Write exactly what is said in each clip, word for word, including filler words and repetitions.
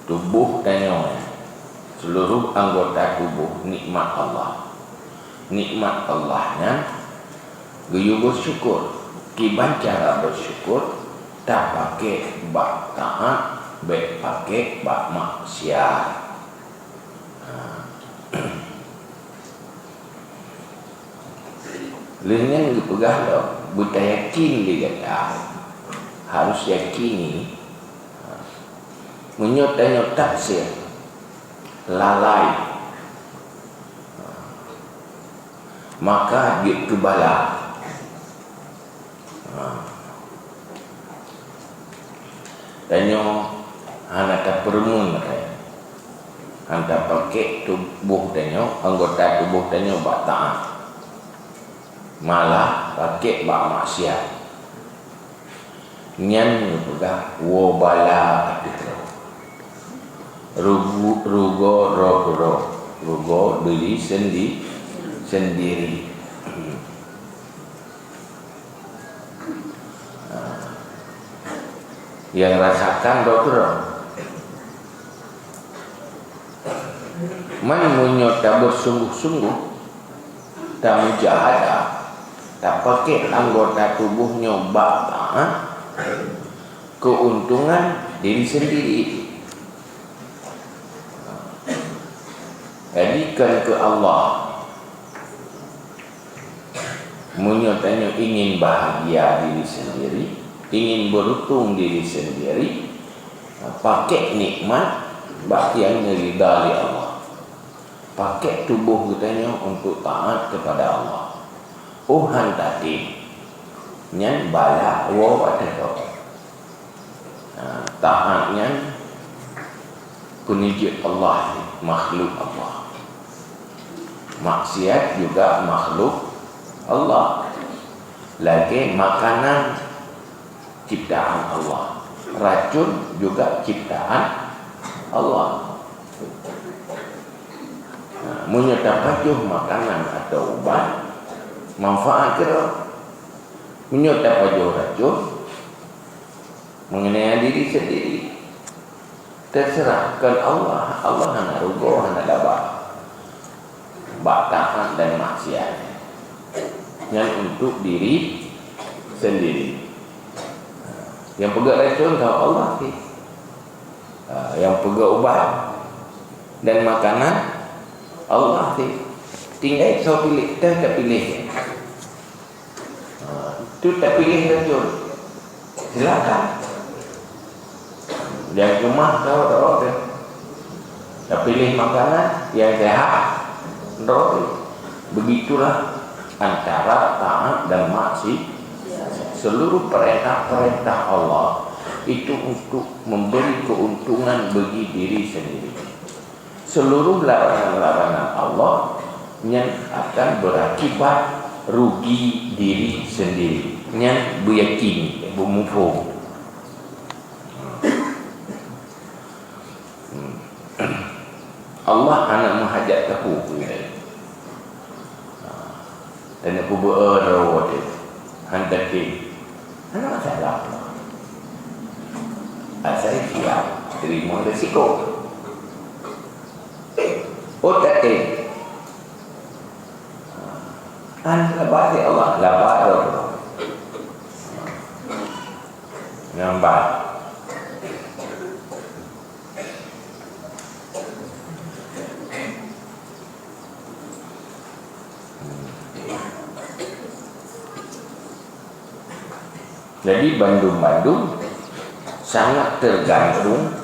Tuboh tanyoe, seluruh anggota tuboh nikmat Allah. Nikmat Allah nyan geuyue beusyukur. Kiban cara beusyukur? Tapakék bak taát, bék pakék bak maksiat. Ha. Lheueh nyan geupeugah lom, beutayakin lé gata. Harus yakini. Meunyoe tanyoe taksir, lalai, maka jeuet keu bala. Ha. Tanyoe hana tapeureumeun, hana tapakék tuboh tanyoe, anggota tuboh tanyoe bak taát. Malah pakék bak maksiat. Nyan geupeugah woe bala ateueh droe. Rugu-, rugoe droe keudroe, rugoe diri sendi-, sendiri. Nyang rasakan droe keudroe. Man meunyoe tabeusunggoh-sunggoh, tamujahadah, tapakék anggota tuboh nyoe bak taát, keuntungan diri sendiri. Jadi, kon keu Allah. Meunyoe tanyoe ingin bahagia diri sendiri, ingin beuruntung diri sendiri, pakék nikmat bak nyang neuridha lé Allah. Pakék tuboh geutanyoe untuk taát kepada Allah. Oh han tatem, nyan bala woe ateueh droe. Ha, taát nyan peuneujeuet Allah, makhluk Allah. Maksiat juga makhluk Allah. Lagée makanan ciptaan Allah, racun juga ciptaan Allah. Ha, meunyoe tapajoh makanan atau ubat, manfaat keudroe. Meunyoe tapajoh racun, mengenai diri sendiri. Terserah, kon Allah, Allah hana rugoe, hana laba. Bak taát dan maksiat. Nyan untuk diri sendiri. Nyang peugah racun, tau Allah sih. Ha, nyang peugah ubat dan makanan, Allah sih. Tinggai soe piléh, teuh tapiléh. Ha, tu tapiléh racun. Silakan. Nyang keumah droe, droe teuh. Tapiléh makanan nyang sehat, droe teuh. Begitulah antara taat dan maksiat. Seluruh perintah-perintah Allah itu untuk memberi keuntungan bagi diri sendiri. Seluruh larangan-larangan Allah nyan akan berakibat rugi diri sendiri. Nyan beuyakini, beumuphom. Hmm. Allah hana meuhajat tapeue peue. Tanyoe peubuet droe teuh, han tatem. Hana masalah. Asai siap teurimong risiko. Oh, tatem. Han laba lé Allah, laba droe. Nyan ban. Jadi, bandum-bandum sangat tergantung,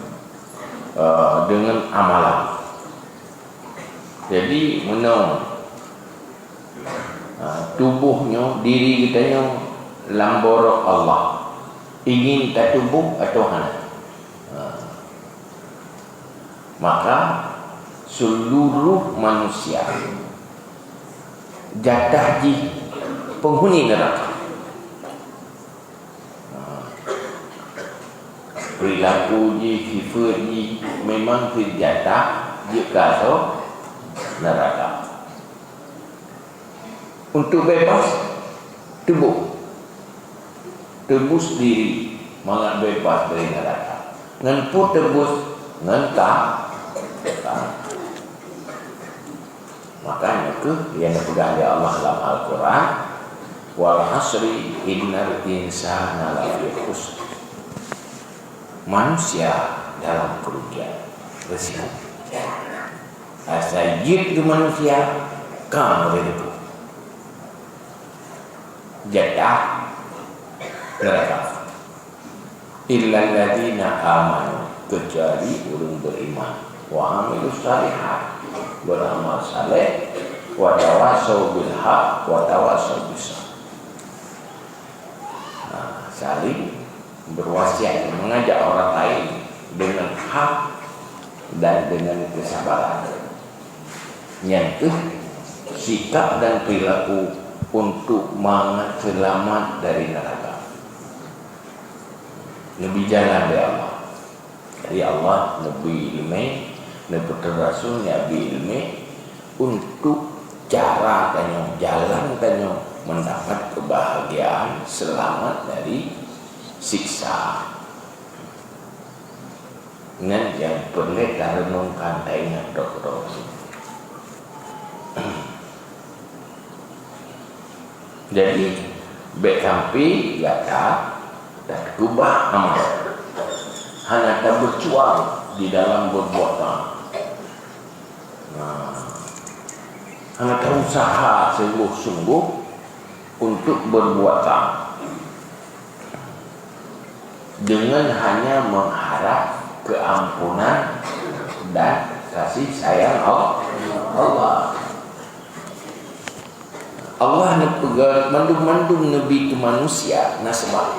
eh, dengan amalan. Jadi, meunyoe, eh, tuboh nyoe, diri geutanyoe lam borok Allah, ingin tatuboh atawa hana? Eh, Maka, seluruh manusia jatah jih penghuni neraka. Ha. Perilaku jih, sifat jih memang jatah jeuet keu asoe neraka. Untuk bebas, tuboh. Tebus diri mangat bebas dari neraka. Ngon peue tebus? Ngon ka, ka. Makanya keuh yang dipeugah lé Allah dalam Al-Quran, "Wal asri innal insana lafi khusr." Manusia dalam kerugian, risiko. Asai jeuet keu manusia, ka meureumpok. Jatah neraka. Illalladzina amanu, kecuali ureuëng beriman, wa amilus shalihat, beramal saleh, wa tawasau bil haq, wa tawasau bis sabr. Nah, saling berwasiat, mengajak orang lain dengan hak dan dengan kesabaran. Nyan keuh sikap dan perilaku untuk mangat seulamat dari neraka. Neubi jalan lé Allah. Jadi Allah neubi iéleumé, neupeutrön rasul neubi iéleumé untuk cara tanyoe, jalan tanyoe mendapat kebahagiaan selamat dari siksa. Nyan nyang peureulée tareunungkan, taingat droe-droe. Jadi, bék sampai gata takeubah amal, hana tabeucuang di dalam beurbuat taát. Nah, hana tausaha sunggoh-sunggoh untuk beurbuat taát dengan hanya mengharap keampunan dan kasih sayang Allah. Allah neupeugah mandum-mandum neubi keu manusia na sabab.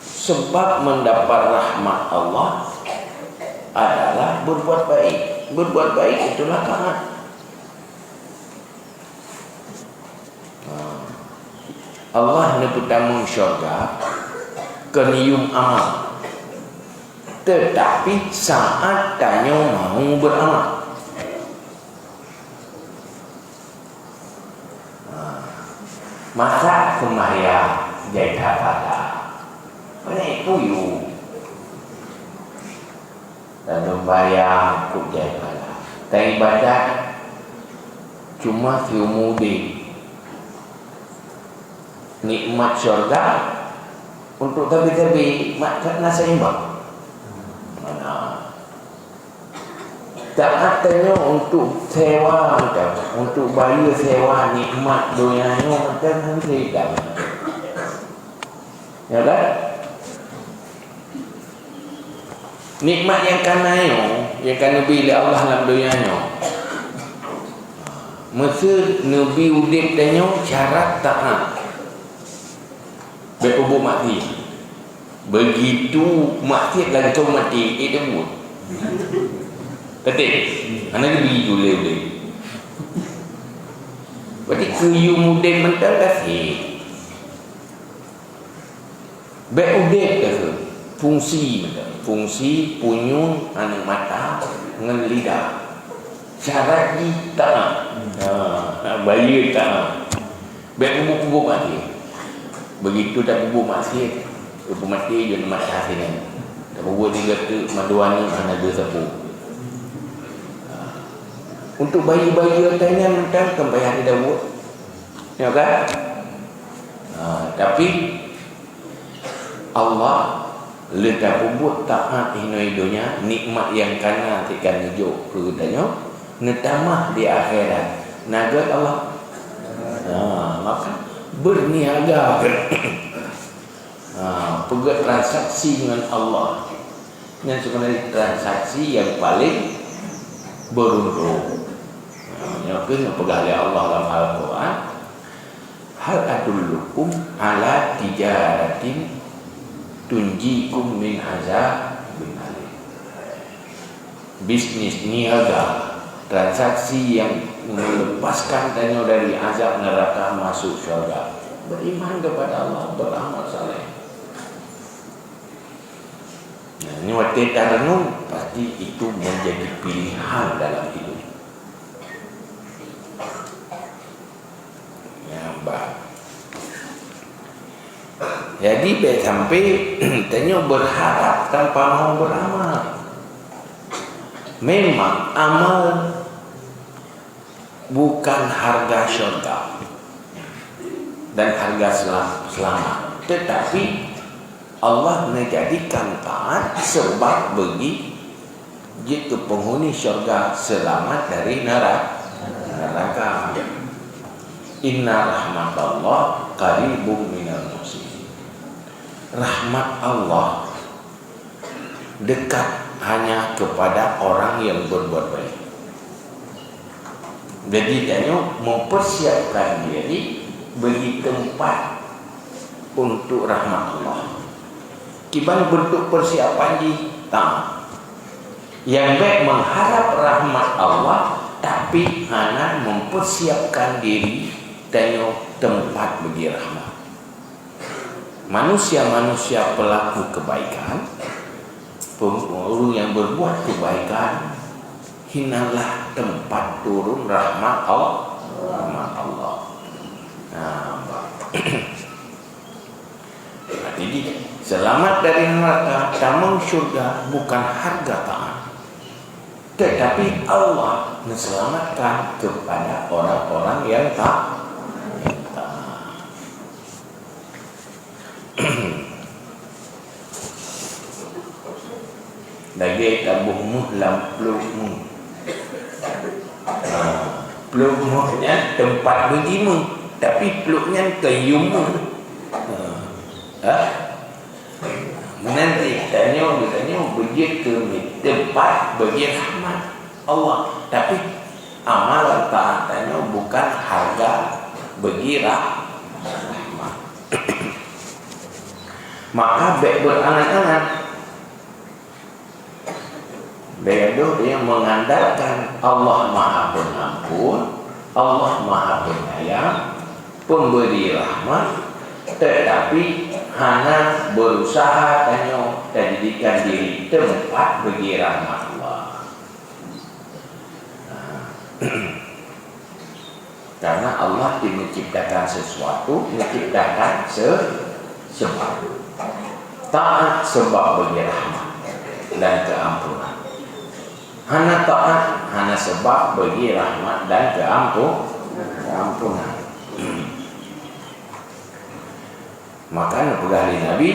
Sebab mendapat rahmat Allah adalah berbuat baik. Berbuat baik itulah taat. Allah neupeutamong syurga kon yuem amal, tetapi saat tanyoe mau beramal. Ha. Masa seumayang jai that pahala. Mana itu yuk? Dan seumayang kok jai pahala. Taibadat cuma siumu udeb. Nikmat syurga untuk tabi-tabi mak na seimbang. Mana? Taát tanyoe untuk sewa macam, untuk bayeue sewa nikmat donya nyoe macam hana seimbang. Ya kan? Nikmat nyang ka na nyoe, nyang ka neubi lé Allah lam donya nyoe, meuseu neubi udeb tanyoe syarat taát. Bék peubuet maksiat. Begitu maksiat langsung maté, eh, dia buet. Betul? Hana neubi udeb lé. Berarti keu yum udeb mantong ka sép. Bék udeb ka keuh. Fungsi, fungsi punyueng aneuk mata ngon lidah. Syarat jih taát. Ha, bayeue taát. Bék peubuet-peubuet maté. Begitu tapeubuet maksiat, peumaté jeuet mata sinan. Tapeubuet sigoe teuk mandua aneuk hana deuh sapeue. Untuk bayeue-bayeue tanyan mantong kan payah didabuet. Ya kan? Ha, tapi Allah lé tapeubuet taát inoe donya, nikmat nyang ka na teuka neujok keu geutanyoe, neutamah di akhirat. Na gét Allah? Ha, maka berniaga. Ha, peugét transaksi ngon Allah. Nyan seubeunajih transaksi nyang paleng beuruntung. Ha, nyoe keuh nyang peugah lé Allah lam Al-Quran, "Hal adullukum ala tijaratin tunjikum min azabin alim." Bisnis niaga, transaksi yang melepaskan tanyoe dari azab neraka masuk syurga. Beriman kepada Allah, beramal saleh. Nah, ini watée tarenung, pasti itu menjadi pilihan dalam hidup. Nyang ba. Jadi, bék sampai tanyoe berharap tanpa mau beramal. Memang amal bukan harga syurga dan harga sela-, selamat, tetapi Allah menjadikan taat sebab bagi jeuet keu penghuni syurga, selamat dari nera-, neraka. Inna rahmatallah qaribum minal muhsinin. Rahmat Allah dekat hanya kepada orang yang berbuat baik. Jadi, tanyoe mempersiapkan diri bagi tempat untuk rahmat Allah. Kiban bentuk persiapan jih? Taat. Nyang bèk mengharap rahmat Allah, tapi hana mempersiapkan diri tanyoe tempat bagi rahmat. Manusia-manusia pelaku kebaikan, pem-, ureuëng nyang berbuat kebaikan, hinalah tempat turun rahmat Allah, rahmat Allah. Nah, bah. Jadi, selamat dari neraka, tamong syurga bukan harga taat. Tetapi Allah menyelamatkan kepada orang-orang yang ta-, yang taat. Lagèe taboh méuh lam pluek méuh. Ha, pluek méuh nyan teumpat beujimeung, tapi pluek nyan kon yum méuh. Ha. Ha? Meunan cit tanyoe, tanyoe beujeuet keu teumpat bagi rahmat Allah. Tapi amalan taat tanyoe bukan harga bagi rah-, rahmat. Maka bèk beurangan-angan. Bèk dong nyang mengandalkan Allah Maha Pengampun, Allah Maha Penyayang, Pemberi rahmat, tetapi hana berusaha tanyoe tajadikan diri teumpat bagi rahmat Allah. Nah. Karena Allah di menciptakan sesuatu, menciptakan se-, sebab. Taat sebab bagi rahmat dan keampunan. Hana taat, hana sebab bagi rahmat dan keampu-, keampunan. Maka neupeugah lé Nabi,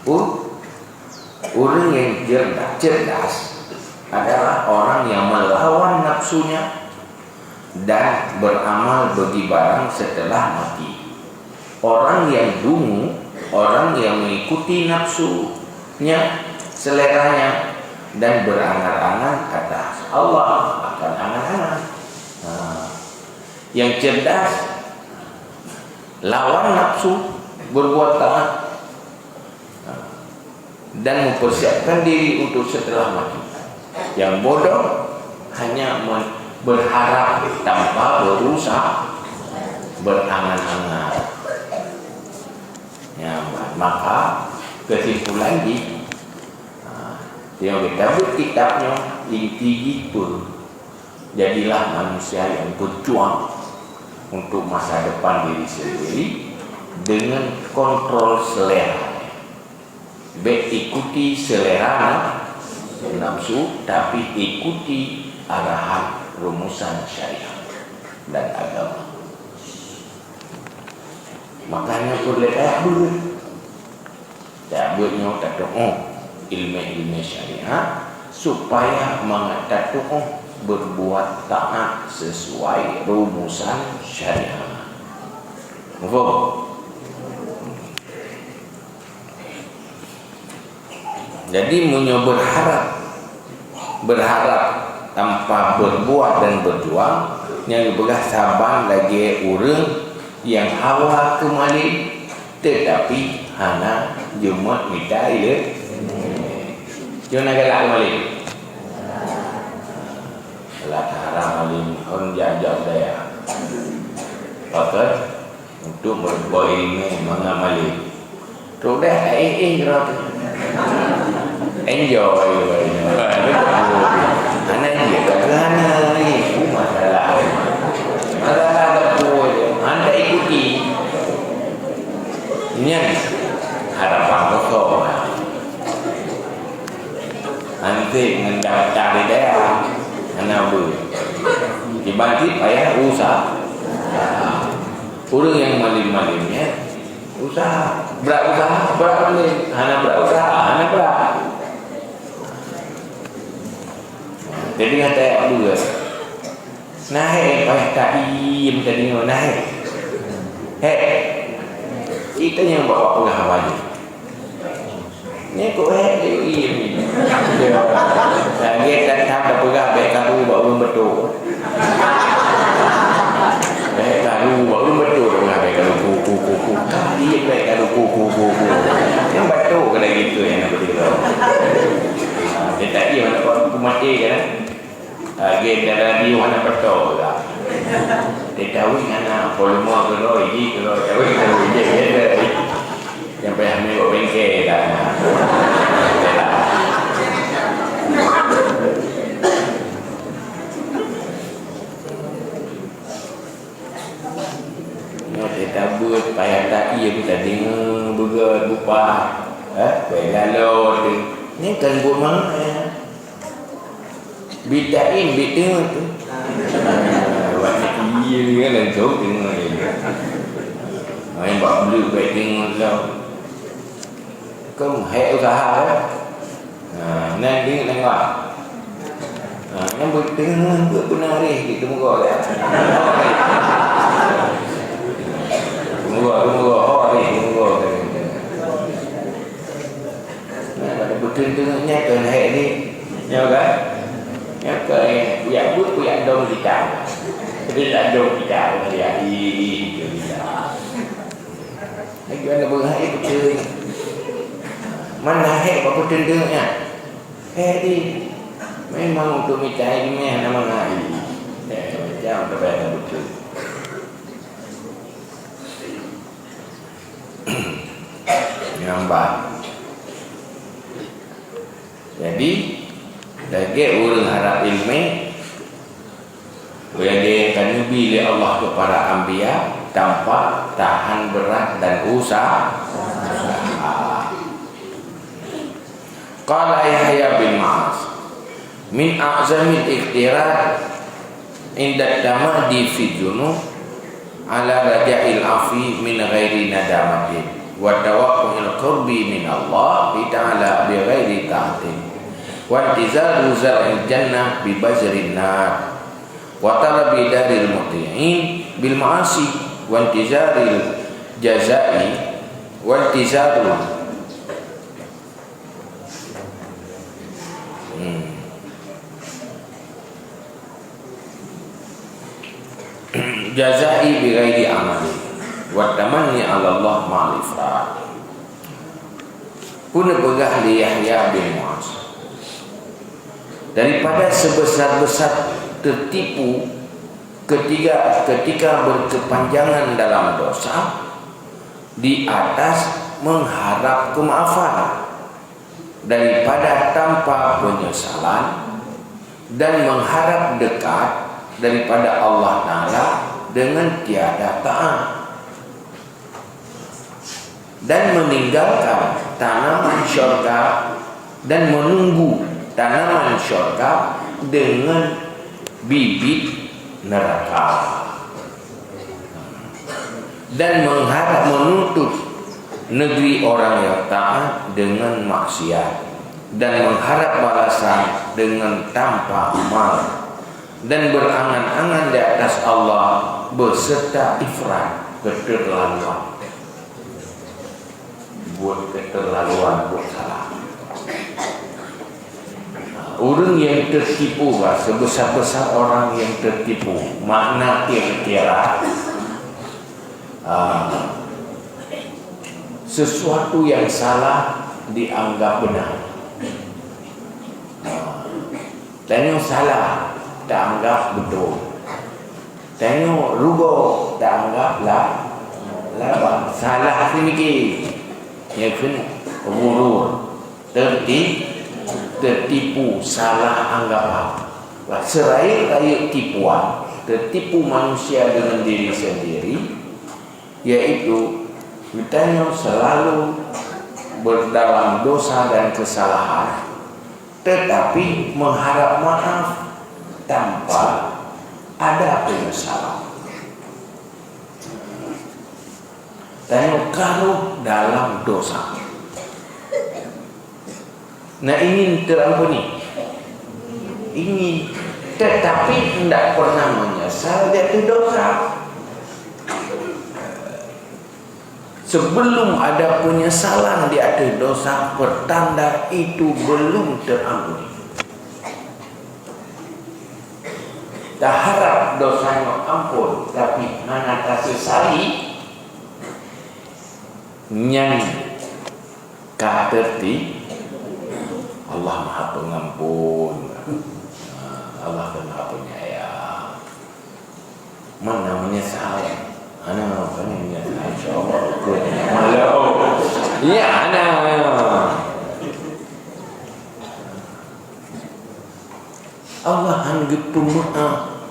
u-, ureuëng nyang cerdas, cerdas adalah orang yang melawan nafsunya dan beramal bagi barang setelah mati. Orang yang dungu, orang yang mengikuti nafsunya, seleranya, dan berangan-angan atas Allah akan angan-angan. Nah, yang cerdas lawan nafsu, berbuat taat, dan mempersiapkan diri untuk setelah mati. Yang bodoh hanya men-, berharap tanpa berusaha, berangan-angan. Ya, maka kesimpulan di, ha, yang kita buat kitabnya inti itu. Jadilah manusia yang berjuang untuk masa depan diri sendiri dengan kontrol selera. Bèk ikuti selera naf-, nafsu, tapi ikuti arahan rumusan syariat dan agama. Makanya perlu taat. Taat nyoe tatu'oh ilmu-ilmu syariat supaya mangat tatu'oh berbuat taat sesuai rumusan syariat. Muphom? Jadi, meunyoe berharap, berharap tanpa berbuat dan berjuang, nyang geupeugah saban lagèe ureuëng nyang hawa keu malém, teutapi hana jimat mita ilée. Jeuet na galak keu malém. Galak haram malém, hon jak-jak daya. Pakon? Untuk meureumpok ileumèe mangat malém. Trok deh, eh, eh, keudroe teuh. Enjoy, hana enjoy, tapi hana, eh, masalah. Masalah ada pun, hana ikuti. Nyan harapan kosong. Anseb ngon daftar di dayah, hana beu. Kiban cit payah usah. Ureueng nyang malém-malém nyan usah. Brat usah, brat malém. Hana brat usah, hana brat. Jadi, hana tajak beuet. Na hék payah taiem tadi nyoe, na hék. Hék. Kita nyang bawa peugah awai. Ni kok hék, ayo iem ni. Lagèe that-that tapeugah bèk karu bak ureueng beutôi. Bèk karu bak ureueng beutôi tapeugah bèk karu, ku, ku, ku, ku. Iem bèk karu, ku, ku, ku, ku. Nyang beutôi keunan gitu nyang na beutôi. Dia tak iem, anak aku mati kan. Lagèe dalam radio hana beutôi lah. Teucawi hana, volume keudroe, ji keudroe, cawi keudroe, ji keudroe. Nyang payah meuwak bengke dah. Nyoe teutabeuet payah taiem tadeungoe beugöt bupah. Eh, bèk laloe teuh. Nyan kan buet mangat nyan. Bit taiem, bit teungeut tu. Wah, iya ni kan langsung teungeut je. Main bak belut baik teungeut tau. Kan hék usaha kan? Ha, nan teungeut nan wah. Ha, nyang beuteungeut beuna rih di teumeugoe ya. Teumeugoe, teumeugoe, oh, rih teumeugoe. Nah, pada beutôi teungoh nyan keuh hai ni. Nyoe kan? Nyoe keuh, eh, kuyak buet, kuyak dong kita. Jadi, tak dong kita, ya, ih, ih, ih, ih. Lagi ada berhak beutôi. Mana hai apa beutôi teungoh nyan? Hai ni. Memang untuk mita ilmu nama ngai. Eh, macam tu bayar beutôi. Nyang ba. Jadi, lagèe ureueng harap ileumèe, lagèe ka neubi lé Allah keu para anbiya, tanpa tahan beurat dan usah-, usaha. Qala Yahya bin Ma'az, "Min a'zamil iqtirar inda tamadi fi dzunub ala raja'il afwi min ghairi nadamatin wa tawaqqu'il qurbi min Allah ta'ala bi ghairi ta'atin wa intizaru zar'il jannah bi bazrin nar wa talabi daril muti'in bil ma'asi wa intizaril jazai wa intizarul." Hmm. Jazai bi ghairi amali wa tamanni 'ala Allah ma'al ifrat. Peue neupeugah lé Yahya bin Mu'az, daripada sebesar-besar tertipu ketika, ketika berkepanjangan dalam dosa, di atas mengharap kemaafan daripada tanpa penyesalan dan mengharap dekat daripada Allah Ta'ala dengan tiada taat, dan meninggalkan tanaman syurga dan menunggu tanaman syurga dengan bibit neraka. Dan mengharap menuntut negeri orang yang taat dengan maksiat, dan mengharap balasan dengan tanpa amal, dan berangan-angan di atas Allah beserta ifrat, keterlaluan. Buat keterlaluan, buat salah. Ureuëng nyang teutipu, bah, sebesar-besar orang nyang teutipu. Makna kira-kira, ah, sesuatu yang salah dianggap benar. Ah, tanyoe salah, taanggap beutôi. Tanyoe rugoe, taanggap la-, laba. Salah seumiké. Nyan kheun ghurur. Teuti-, teutipu, salah anggapan. Bah, seurayeuk-rayeuk tipuan, teutipu manusia dengan diri sendiri, yaitu geutanyoe selalu berdalam dosa dan kesalahan, Tetapi mengharap maaf tanpa ada penyesalan. Tanyoe karu dalam dosa. Nah, ingin terampuni. Ingin. Tetapi tidak pernah menyesal di ateueh dosa. Sebelum ada penyesalan di ateueh dosa, pertanda itu belum terampuni. Taharap dosa nyoe ampun, tapi hana tasesali, nyan ka teurti. Allah Maha Pengampun. Allah Maha Penyayang. Mana menyesal? Hana, hana menyesal. Insya Allah. Malu. Ya, hana. Allah han geupeumeu'ah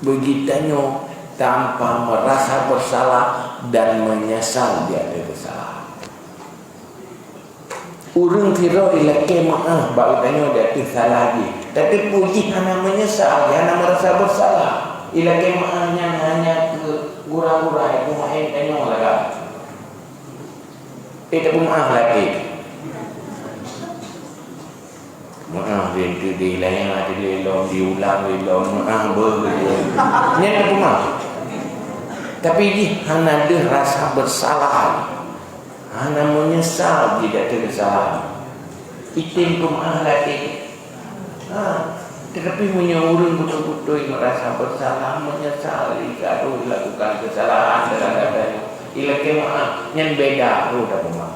bagi tanyoe tanpa merasa bersalah dan menyesal di ateueh kesalahan. Ureuëng sidroe ilakée meu'ah bak geutanyoe di ateueh salah jih, tapi peue jih hana menyesal, jih hana merasa bersalah. Ilakée meu'ah nyan hanya keu gura-gura, keu maén tanyoe lagak. Eh, tapi meu'ah lagée. Meu'ah di, di, di layang, di, di lom, diulang, di lom, meu'ah, beuh, beuh. Nyan ka peumah. Tapi jih hana deuh rasa bersalah. Hana menyesal jih di ateueh kesalahan. Item peumah lagée. Ha, tetapi meunyoe ureuëng beutôi-beutôi merasa bersalah, menyesal jih ka deuh lakukan kesalahan terhadap tanyoe, ilakée meu'ah, nyan beda, roh dan peumah.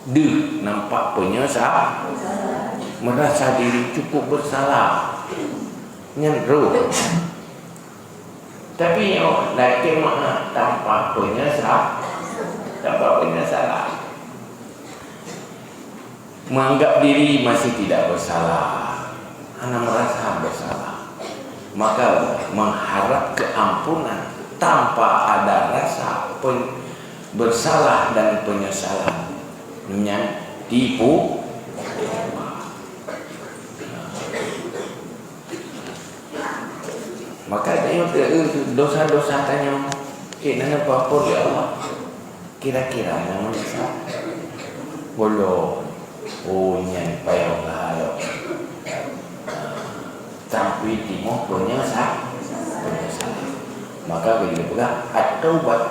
Deuh nampak peunyeusal, meurasa diri cukup beusala, nyan roh. Tapi nyoe lakée meu'ah tanpa peunyeusal, tanpa peunyeusal, menganggap diri masih tidak bersalah, hana meurasa bersalah. Maka mengharap keampunan tanpa ada rasa pen-, bersalah dan penyesalan nyan tipu. Maka tanyoe teu-, dosa-dosa tanyoe, cit na neupeue-peue lé Allah. Kira-kira nyang meunyeusal. Bolo, oh, nyan payah lalo. Tapi timoh peunyeusal, peunyeusal. Maka bila peugah at-taubat,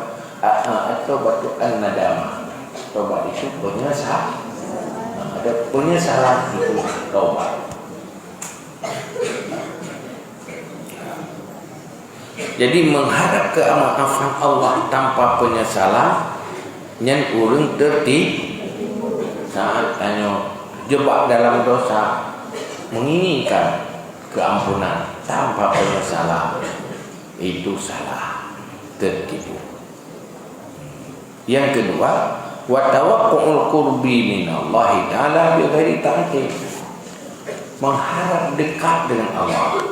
a-, a-, at-taubatu an-nadamah. Taubat itu peunyeusal. Ada penyesalan itu taubat. Jadi, mengharap keamaafan Allah tanpa penyesalan, nyan ureuëng teurti-, saat tanyoe jeubak dalam dosa, menginginkan keampunan tanpa penyesalan, itu salah, tertipu. Yang kedua, wa tawaqqu'ul qurbi minallahi ta'ala bi ghairi ta'atin. Mengharap dekat dengan Allah,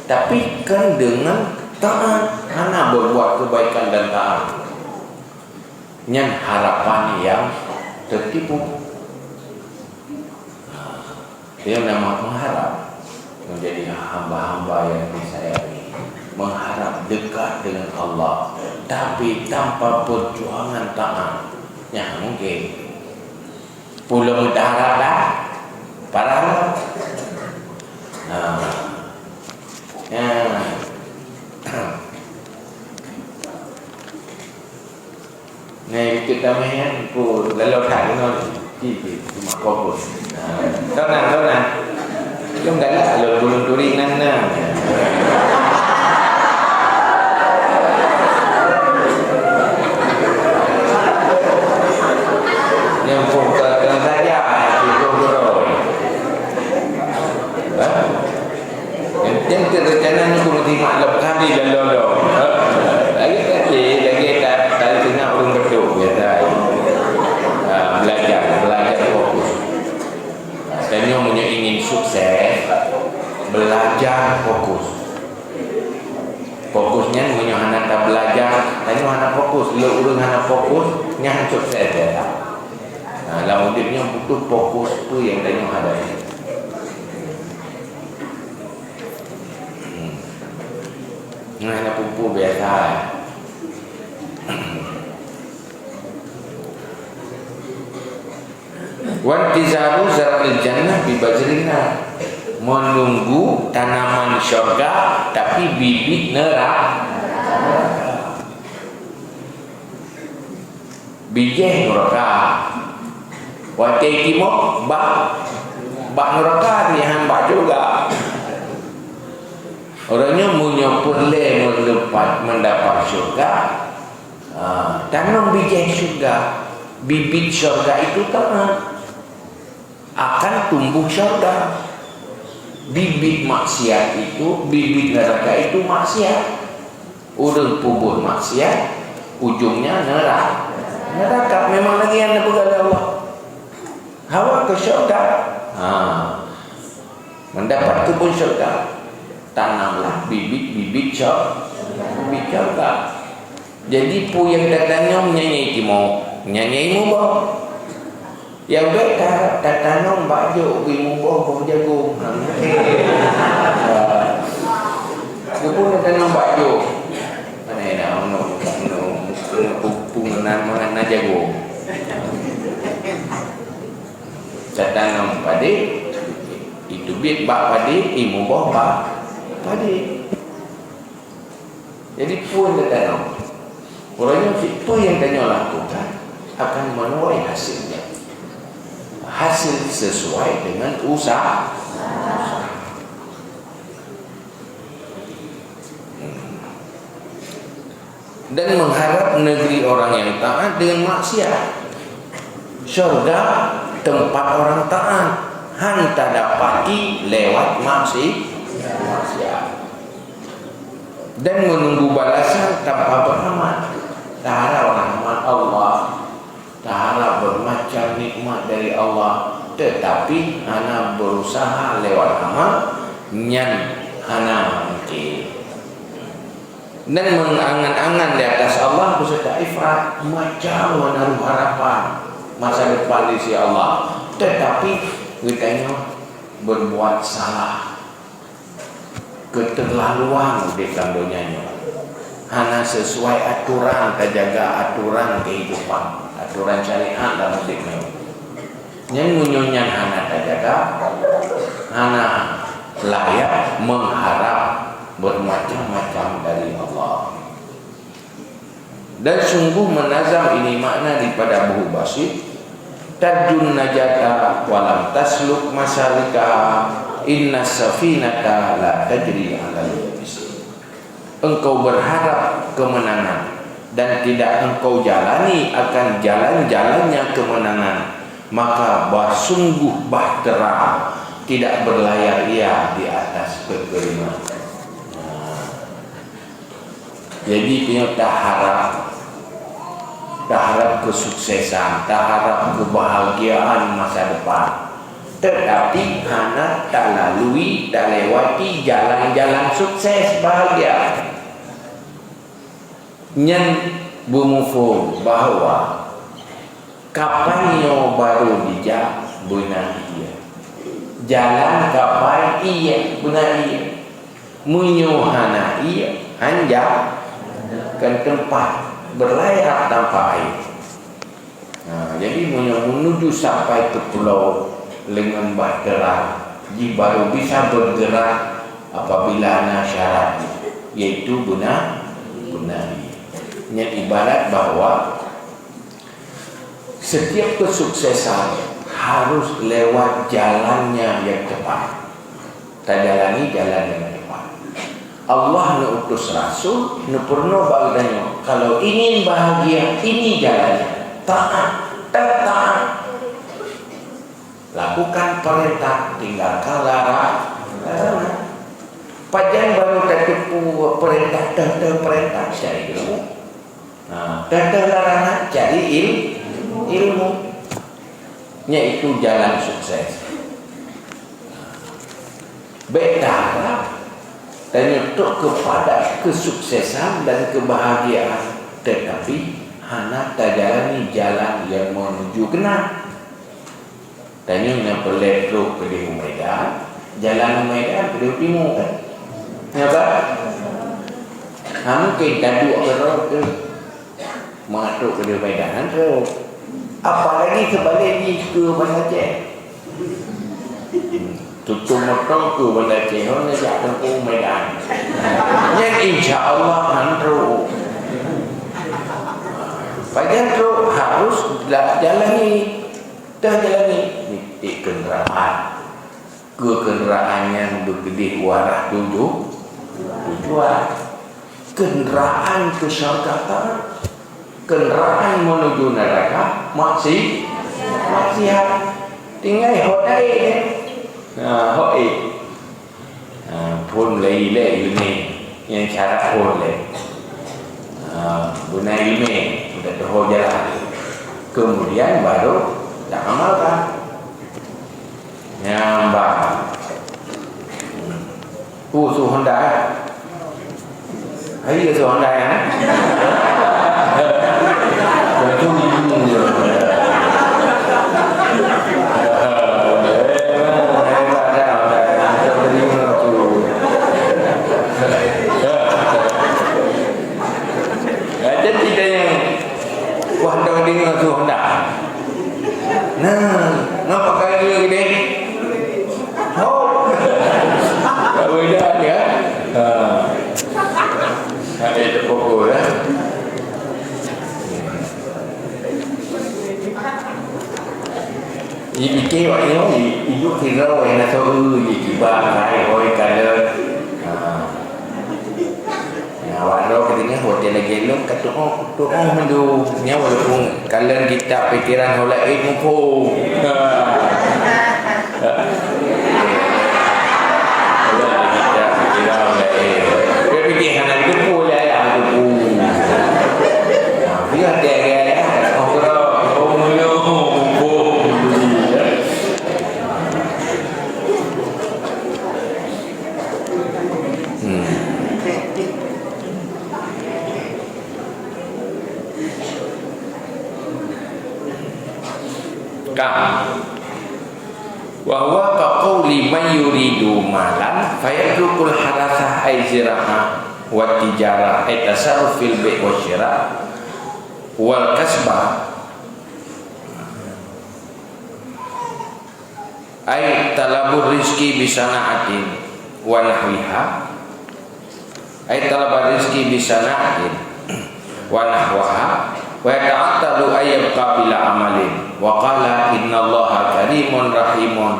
tapi kan dengan taat, hana berbuat kebaikan dan taat. Nyan harapan yang tertipu. Dia nama mengharap menjadi hamba-hamba yang disayangi, mengharap dekat dengan Allah, tapi tanpa perjuangan taat. Nyan mungkin. Pulang meuharap dah, parah lah. Nah. Ya. Nai, ikut tameh nyan, ku lalu that keunoe. Ci, ci, cuma fokus. Ha, tonang, tonang. Lôn galak lôn gulong turi nan na. Nyang fokus saja, ci, fokus. Ha? Nyang teurencana nyoe kuruti maklum kali lom-lom. Lagi kali, lagi tak, tak tengah ureueng beutôi biasa. Ha, belajar, belajar fokus. Ha, tanyoe meunyoe ingin sukses, belajar fokus. Fokus nyan meunyoe hana tabelajar, tanyoe hana fokus. Lé ureueng hana fokus, nyan sukses biasa. Ha, lam udép nyoe butuh fokus peue nyang tanyoe hadapi. Peue biasa. Wantizaru zar'il jannah bi bazrin nar. Menunggu tanaman syurga, tapi bibit neraka. Bijéh nuraka. Watée timoh bak, bak nuraka, nyan bak syurga. Uroe nyoe meunyoe peureulée meuleupah mendapat syurga, ha, tanom bijéh syurga. Bibit syurga itu taat, akan tumbuh syurga. Bibit maksiat itu, bibit neraka itu maksiat. Ureuëng peubuet maksiat, ujungnya nera-, neraka. Memang lagée nyang neupeugah lé Allah. Hawa keu syurga. Ha. Mendapat kebun syurga. Tanamlah bibit-bibit syur-, bibit syurga. Jadi, peue nyang tatanyong nyan nyang timoh, nyan nyang muboh. Nyang bék ta-, tatanom bak jok, beu muboh boh jagong. Ha, nyan. Keupeue tatanom bak jok? Mana na, na, na, na, na, na jagong. Tatanom padé, iteubiet bak padé, imuboh bak padé. Jadi, peue nyang tatanom? Uroe nyoe, peue nyang tanyoe lakukan akan menuai hasilnya. Hasil sesuai dengan usaha. Dan mengharap negeri orang yang taat dengan maksiat. Syurga tempat orang taat, han tadapati lewat maksi-, maksiat. Dan menunggu balasan tanpa beramal. Taharap rahmat Allah, taharap bermacam nikmat dari Allah, tetapi hana berusaha lewat amal, nyan hana mungkin. Dan mengangan-angan di atas Allah beserta ifrat, macam menaruh harapan masa depan di sisi Allah. Tetapi geutanyoe berbuat salah. Keuteurlaluan udeb lam donya nyoe. Hana sesuai atoran, tajaga atoran kehidupan, atoran syariat lam udeb nyoe. Nyan meunyoe nyan hana tajaga, hana layak mengharap bermacam-macam dari Allah. Dan sungguh menazam ini makna daripada buku basit, "Tarjun najata walam tasluk masalikaha, inna safinata la tajri alal yabisi." Engkau berharap kemenangan dan tidak engkau jalani akan jalan-jalannya kemenangan, maka bah sungguh bahtera tidak berlayar ia di atas kekeringan. Nah. Jadi, tanyoe taharap, taharap kesuksesan, taharap kebahagiaan masa depan. Tetapi hana talalui, talewati jalan-jalan sukses bahagia. Nyan beumuphom bahwa kapai nyoe barô jijak beuna ié. Jalan kapai ié beuna ié. Meunyoe hana ié, han jak, kon teumpat berlayar tanpa air. Nah, jadi meunyoe menuju sampai ke pulau lengon bahtera, jih baru bisa bergerak apabila na syarat, yaitu beuna, beuna ié. Nyan ibarat bahwa setiap kesuksesan harus lewat jalannya yang tepat. Tajalani jalan yang tepat. Allah neuutus rasul, neupeurunoe bak geutanyoe, kalau ingin bahagia, ini jalannya. Taat, taat. Lakukan perintah, tinggalkan lara-, larangan. Pajan barô tateupeue perintah, teuh-teuh perintah, cari ilmu. Ha, teuh-teuh larangan, cari il-, ilmu. Yaitu jalan sukses. Bék taharap tanyoe trok keupada kesuksesan dan kebahagiaan, tetapi hana tajalani jalan yang menuju keunan. Tanyoe nyang peureulée trok keudeh u Medan, jalan u Medan keudeh u timu, kan? Ya, kan? Hana mungken taduek keudroe tu. Mangat trok keudeh Medan, han trok. Apalagi seubalek jih keu Banda Aceh. Hmm. Tutoe moto keu Banda Aceh, hana jak teungku Medan. Nyan insya Allah han trok. Pajan trok harus la-, jalani. Teujalani. Nitip kendaraan. Keu kendaraan nyan beukeudeh u arah tuju-, tujuan. Kendaraan keu syurga taát. Kendaraan menuju neraka maksi-, maksiat. Tinggai hot ae deh. Ha, hot ae. Ha, phon lé ilée ilmé. Nyang syarat phon lé. Ha, beuna ilmé, udah teuho jalan. Kemudian baru diamalkan. Nyang ba. Oh, su Honda, eh? Hai, su Honda, eh? Tentu ibu. Hebat dah Honda, eh? Ada cerita yang wah dong dengar su Honda. Nah, ngapa kaya gini? Oh. Tak boleh dah, ya. Ha. Ada tepukul, ya. Jipike awak nyoe, iduek sidroe, na soe jih kiban, hai, hôi, kalon. Ha. Nyan, awak droe geutanyoe watèe lagèe lôn ka tu'oh, tu'oh mandum. Nyan walaupun kalon kitab pikiran ho laén muphom. Kalon kitab pikiran ho laén. Dia fikir hana geupeu lé ayah geupeu. Nah, dia ada gaya. Oh, bro. Oh, muphom. Hmm. Ka. Wa huwa ka qauli man yuridu malan fayatrukul harasah ay zira'ah wa tijarah ay tasarruf fil bai' wa syira' wal kasba. Ay talabur rizqi bi sana'atin wa nahwiha. Ay talabur rizqi bi sana'atin wa nahwaha. Wa yata'attalu ay yabqa bila amalin. Wa qala innallaha karimun rahimun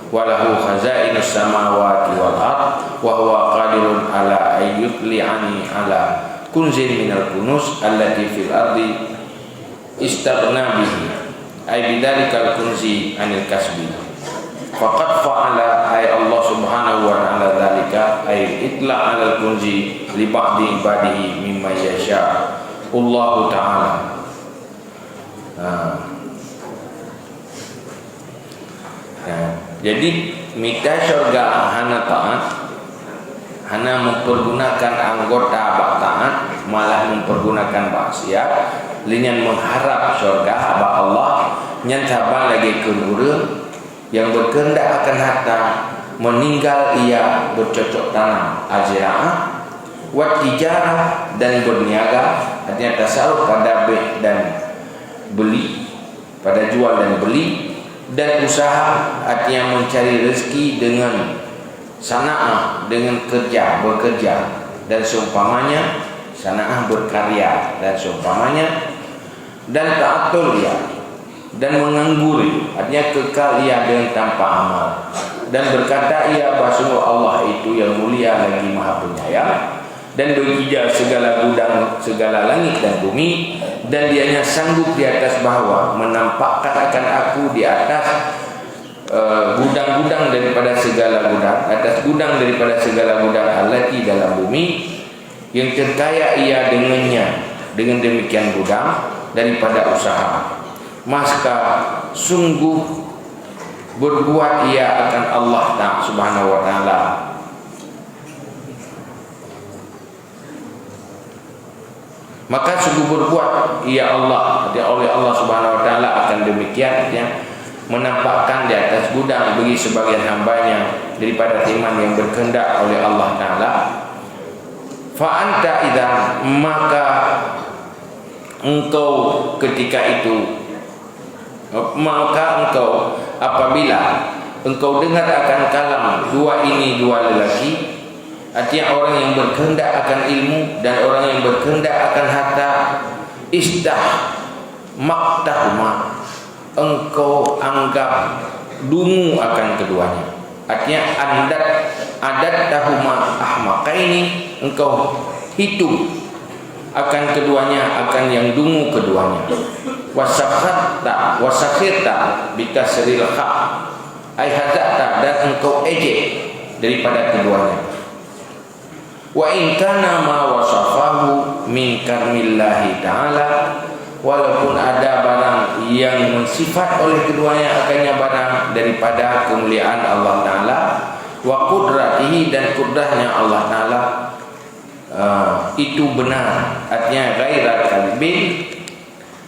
wa lahu khazainus samawati wal ard wa huwa qadirun ala ay yutli'ani ala kunzin minal kunuz allati fil ardi istaghna bihi, ay bidzalikal kunzi anil kasbi. Faqad fa'ala, ay Allah Subhanahu wa Ta'ala, dzalika, ay itla' alal kunzi li ba'di ibadihi mimman yasha. Allahu Ta'ala. Ha. Ya, jadi mita syurga hana taat, hana mempergunakan anggota bak taat, malah mempergunakan maksiat, lé nyan mengharap syurga bak Allah, nyan saban lagèe kheun ureueng nyang berkehendak akan harta, meninggal ia bercocok tanam, aziraah, wat tijarah, dan berniaga, artinya tasaruf pada beli dan beli, pada jual dan beli, dan usaha, artinya mencari rezeki dengan sanaah, dengan kerja, bekerja, dan seumpamanya, sanaah berkarya, dan seumpamanya, dan ta'atul ia, dan menganggur, artinya kekal ia dengan tanpa amal, dan berkata ia, bahwa sungguh Allah itu yang mulia lagi maha penyayang, dan bekerja segala gudang, segala langit dan bumi, dan dianya sanggup di atas bahwa menampakkan akan aku di atas, eh, gudang-gudang daripada segala gudang, atas gudang daripada segala gudang allati dalam bumi, yang terkaya ia dengannya, dengan demikian gudang daripada usaha. Maka sungguh berbuat ia akan Allah Ta-, Subhanahu wa Ta'ala. Maka sungguh berbuat ia Allah, artinya oleh Allah Subhanahu wa Ta'ala akan demikian, artinya menampakkan di atas gudang bagi sebagian hambanya daripada firman yang berkehendak oleh Allah Ta'ala. Fa anta idzan, maka engkau ketika itu, maka engkau apabila engkau dengar akan kalam dua ini, dua lelaki, artinya orang yang berkehendak akan ilmu dan orang yang berkehendak akan harta, istahmaqtahuma, engkau anggap dungu akan keduanya. Artinya, andat, adattahuma ahmaqaini, engkau hitung akan keduanya, akan yang dungu keduanya. Wasakhatta, wasakhirta bikasril kha. Ai hazata, dan engkau ejek daripada keduanya. Wa in kana ma wasafahu min karmillahi ta'ala, walaupun ada barang yang mensifat oleh keduanya akannya barang daripada kemuliaan Allah Ta'ala, wa qudratihi, dan kudrahnya Allah Ta'ala, ah, itu benar, artinya ghaira kadzibin,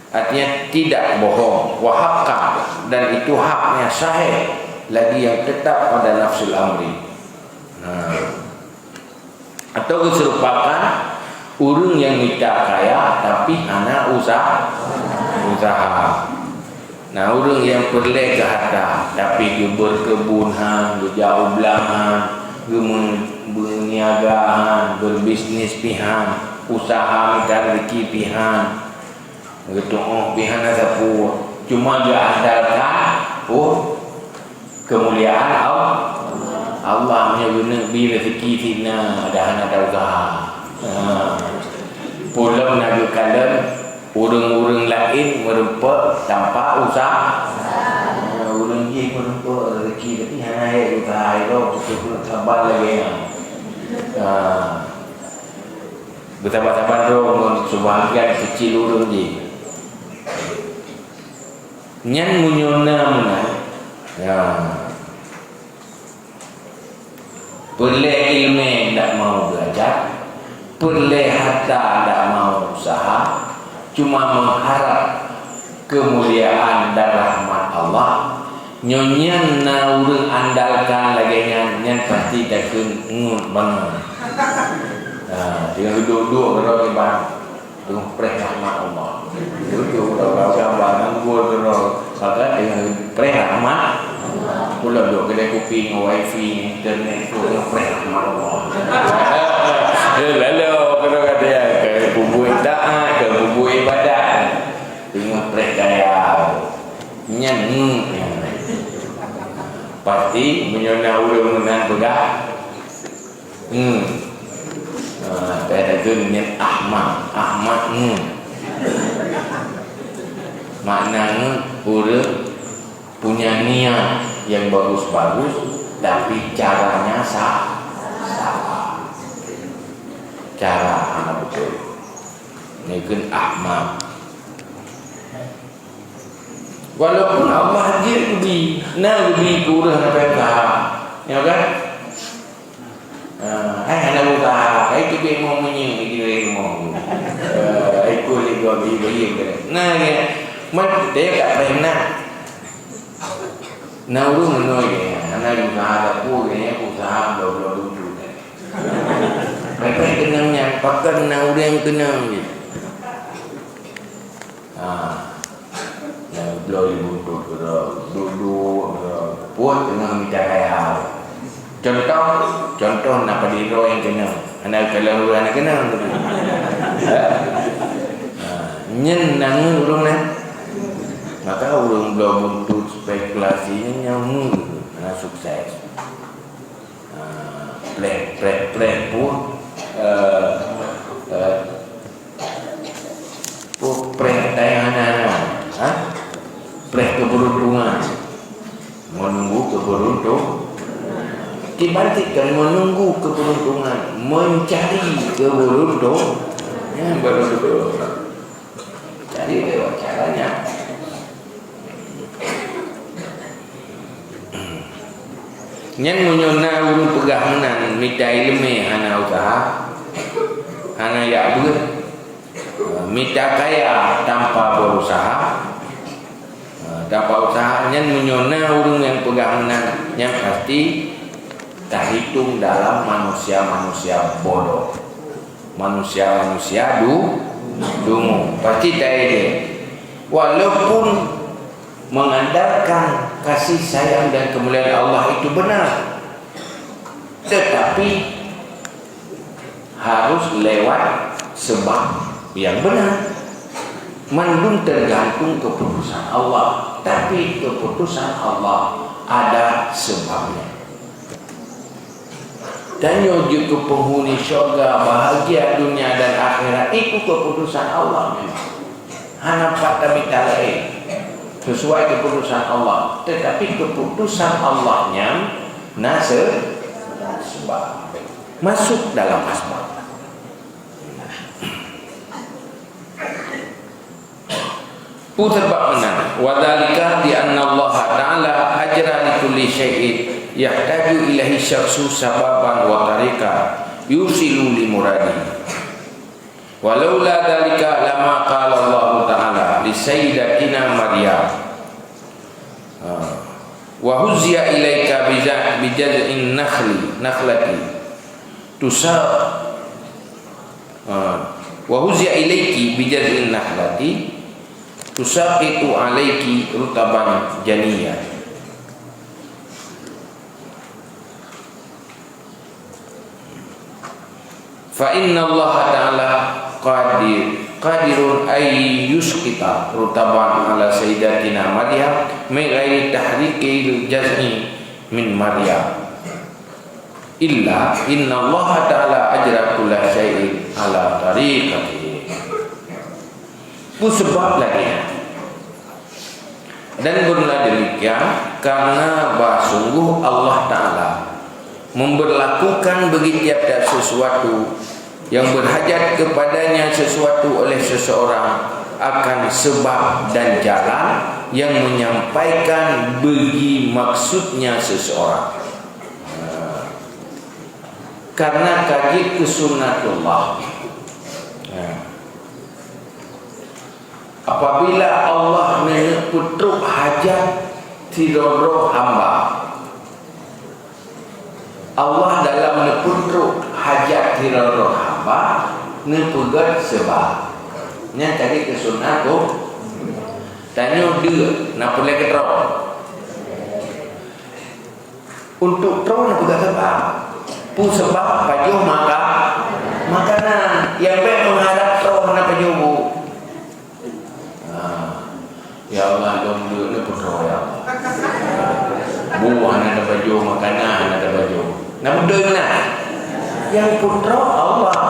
artinya tidak bohong, wa haqqan, dan itu haknya sahih, lagi yang tetap pada nafsul amri. Nah, atau geuseurupakan ureuëng nyang mita kaya tapi hana usaha, usaha. Nah, ureuëng nyang peureulée keu harta tapi geubeurkeubun han, geujak u blang han, geume-, beuniaga han, beubisnis pih han, usaha mita rezeki pih han, geutuoh pih hana sapeue, cuma geuandalkan, oh, keumuliaan Al-, Allah. Meunyoe geuneuk bi rezeki sinan, dah hana tausaha. Ha. Peulom na geukalon ureuëng-ureuëng laén meurumpok tanpa usaha. Ha, ureuëng jih meurumpok rezeki, tapi hana hai usaha, hai roh beutôi saban lagée nyan. Ha. Beusaba-saba droe ngon seubahagian keucil ureuëng jih. Nyan meunyoe na meunan, ya, peureulée iéleumé ndak mau beulajar, peureulée harta ndak mau usaha, cuma meuharab keumuliaan dan rahmat Allah, nyoe nyan na ureuëng andalkan lagée nyan, nyan pasti takheun ngeut bangai. Ha, teungoh duek-duek keudroe kiban, teungoh preh rahmat Allah. Duek-duek keudroe, gambar ngon gol keudroe, maka teungoh preh rahmat. Ulôn duek keudai kupi ngon wifi, internet, teungoh preh rahmat Allah. Eh, lalu keudroe kata, ya, keu peubuet taat, keu peubuet ibadat. Teungoh preh kaya. Nyan, hmm, nyan. Pasti meunyoe na ureuëng meunan peugah, hmm. Ah, kata tu nyan ahmak, ahmak, hmm. Makna nyan ureuëng punya niat yang bagus-bagus, tapi caranya sa-, salah. Cara hana beutôi. Nyan kheun ahmak. Walaupun Allah jeuet geubi, na geubi keu ureuëng hana payah usaha. Ya kan? Ah, hai hana usaha, hai teubiet mo meunyeue di luwa rumoh. Eh, ikut lé gua beli-beli. Nah, ya. Mat, dia tak pernah. Na ureuëng meunoe, ya. Hana usaha dapur, ya, usaha bloe-bloe lucu. Pepeh keunong nyan, pakon na ureuëng keunong jih. Ha. Nyang bloe di buntut keudroe, duek-duek keudroe, pun teungoh mita kaya. Contoh, contoh na padum droe nyang keunong, hana kalon ureuëng hana keunong. Ha. Nyan na ngeut ureuëng nyan. Maka ureuëng bloe buntut spekulasi nyan nyang ngeut, hana sukses. Ah, pleh, pleh, pleh pun, eh, eh, pun pleh daya hana-hana, ha? Pleh keberuntungan. Menunggu keberuntung-, dibandingkan menunggu keberuntungan, mencari keberuntung-, ya, baru betul. Cari lewat caranya. Nyan meunyoe na ureuëng peugah meunan, mita iéleumé hana usaha, hana jak beuet, mita kaya tanpa berusaha, tanpa usaha, nyan meunyoe na ureuëng nyang peugah meunan, nyan pasti tahitong dalam manusia-manusia bodoh. Manusia-manusia du-, dungu. Pasti taéh dia. Walaupun mengandalkan kasih sayang dan kemuliaan Allah itu benar, tetapi harus lewat sebab yang benar. Mandum tergantung keputusan Allah, tapi keputusan Allah ada sebabnya. Tanyoe jeuet keu penghuni syurga, bahagia dunia dan akhirat, itu keputusan Allah memang. Hana pat tamita laén, sesuai keputusan Allah. Tetapi keputusan Allah nyan na se-, sebab. Masuk dalam asbab. Peue sabab meunan? Wa dzalika bi anna Allah Ta'ala ajra li kulli syai'in yahtaju ilaihi syakhsu sababan wa tariqa yusilu li muradi. Walaula dzalika lama qala Allah Ta'ala li sayyidatina Maryam, ha, wa huzziya ilaika bi za-, bi jaz'in nakhli, nakhlati tusa-, ha, wa huzziya ilaiki bi jaz'in nakhlati tusaqitu alaiki rutaban janiyya. Fa inna Allah Ta'ala qadir, qadirun ay yusqita rutaban ala sayyidatina Maryam min ghairi tahrikil jaz'i min Maryam. Illa inna Allah Ta'ala ajra kulla syai'in ala tariqatihi. Peue sabab lagée nyan? Dan beuna demikian, karena bah sungguh Allah Ta'ala memberlakukan bagi tiap-tiap sesuatu yang berhajat kepadanya sesuatu oleh seseorang akan sebab dan jalan yang menyampaikan bagi maksudnya seseorang. Karena ka jeuet keu sunnatullah. Apabila Allah neupeutrok hajat sidroe-droe hamba, Allah dalam neupeutrok hajat sidroe-droe hamba, neupeugét seubab. Nyan ka jeuet keu sunnatullah. Tanyoe deuk, na peureulée keu droe. Untuk troh na peugah sabab. Peue sabab pajoh maka-, makanan. Nyang bék meuharab troh hana pajoh bu. Ha. Ya Allah, lôn deuk na peutroh, ya Allah. Bu hana tapajoh, makanan hana tapajoh. Na beutôi meunan? Nyang peutroh Allah.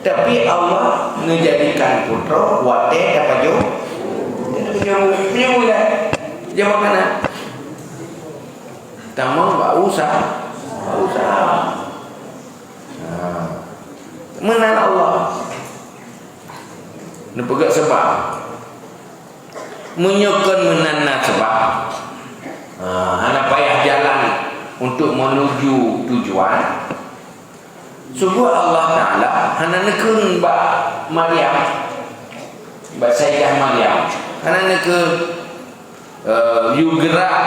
Tapi Allah meujadikan peutroh watée tapajoh. Tapajoh bu. Pajoh bu ya. Jawab makanan. Tamong bak usaha. Bak usaha. Nah. Meunan Allah. Neupeugét seubab. Meunyoe kon meunan na seubab, ha, hana payah jalan untuk menuju tujuan. Sungguh Allah Ta'ala hana neukheun bak Maryam, bak Sayyidah Maryam, hana neukheun, eh, yue geurak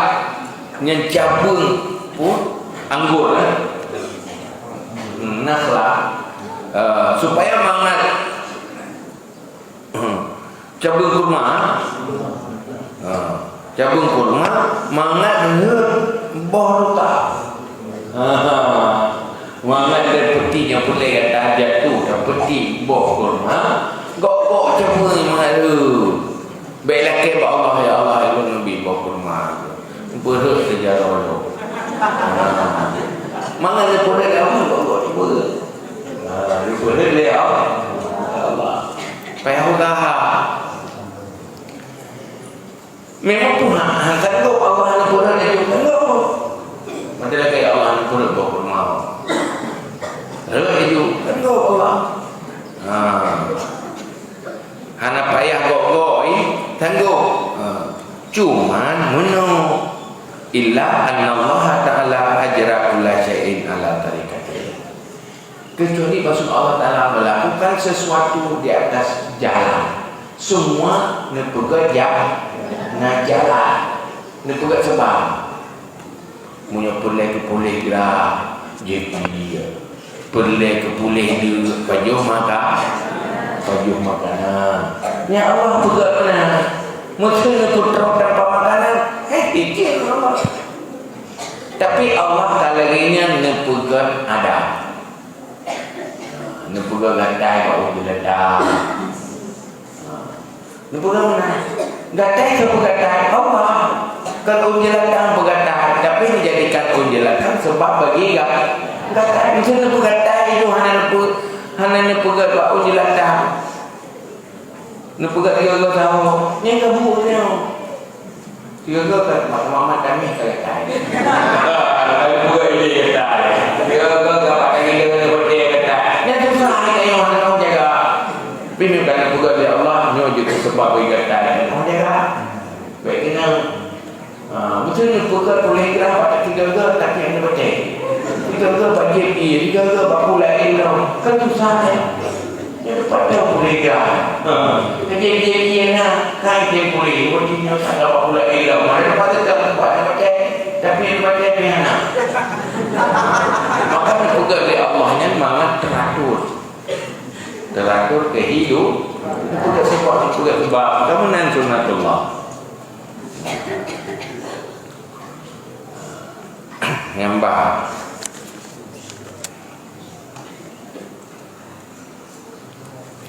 ngon cabeueng pu-, anggô, eh, nakhlah, eh, supaya mangat cabeueng kurma, ha, cabeueng kurma mangat rhot boh rutab. Ha, mangat dari peuti nyang peureulée gata jatuh, dari peuti boh kurma, gok-gok cabeueng mangat rhot. Bék lakée bak Allah, "Ya Allah, ulôn neubi boh kurma." Beurhot saja lolo. Ha. Mangat neupeurhot lé Allah, gok-gok cabeueng. Ha, neupeurhot lé Allah. Ya Allah. Payah usaha. Memang pun ha, ha, sanggup Allah hana peureulée laju, sanggup. Mata lagée Allah hana peureulée boh kurma. Rhot laju, sanggup Allah. Ha. Hana payah gok-gok, ih, sanggup. Ha. Cuman meunoe, illa annallaha ta'ala ajra kulla syai'in ala tariqatihi. Kecuali maksud Allah Ta'ala melakukan sesuatu di atas jalan. Semua neupeugét ja-, na jalan. Neupeugét seubab. Meunyoe peureulée keu puléh geura, jeuet dia. Peureulée keu puléh deuk, pajoh maka-, pajoh makanan. Ya Allah, peugah meunan. Meuseu neupeutrok tanpa makanan, eh, izin Allah. Tapi Allah ka lagée nyan neupeugét adab. Neupeugét gatai bak ureuëng jeuladah. Neupeugét meunan. Gatai soe peugatai? Allah. Kon ureuëng jeuladah peugatai, tapi neujadikan ureuëng jeuladah seubab bagi ga-, gatai. Meuseu neupeugatai itu hana neupeu-, hana neupeugét bak ureuëng jeuladah. Neupeugét tiga-tiga sahoe, nyan ka buet nyoe. Tiga-tiga ka, maka-maka kami ka gatai. Lalu peugét idéh gatai. Tiga-tiga ka, pakai tiga-tiga seperti gatai. Nyan susah ni kayu hana tanggung jaga. Tapi meunan ka neupeugét lé Allah, nyoe jeuet keu seubab bagi gatai. Tanggung jaga. Baik kena. Ha, beutôi ni peugah boleh gerak bak tiga-tiga, tapi hana batée. Tiga-tiga bak jieb ié, tiga-tiga bak pulai ilong. Kan susah, ya? Nyoe dapat tahu boleh gerak. Ha, ka jieb-jieb ié na, kan jieb boleh. Buat nyoe tak dapat pulai ilong. Mana dapat tetap tempat hana batée. Tapi hana batée pih hana. Maka neupeugah lé Allah nyan mangat teratur. Teratur keu hidup. Neupeugah sebab, neupeugah sebab. Kamu nan sunatullah. Nyang ba.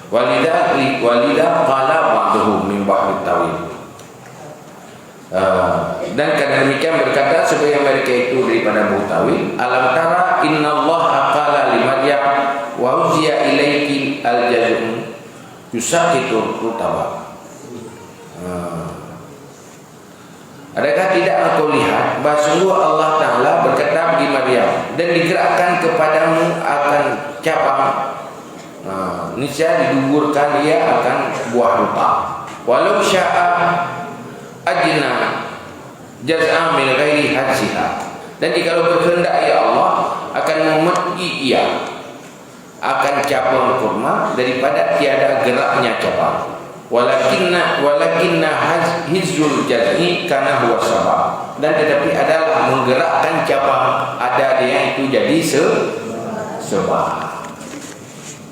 Walidha, walidha qala ba'duhum min bahri tawil. Ah, dan karena demikian berkata sebagian mereka itu daripada Abu Tawil, "Alam tara innallaha qala li Maryam wa huzziya ilaiki al-jaz'u yusaqqitur rutaba." Ah. Adakah tidak engkau lihat bahwa sungguh Allah Ta'ala berkata bagi Maryam, "Dan digerakkan kepadamu akan cabang, ha, niscaya digugurkan ia akan buah rutab. Walau sya'a ajna jaz'a min ghairi hazziha." Dan jikalau berkehendak ia Allah akan memetik ia akan cabang kurma daripada tiada geraknya cabang. Walakinna, walakinna haz-, hizzul jaz'i kana huwa sabab. Dan tetapi adalah menggerakkan cabang ada dia itu jadi se-, sebab.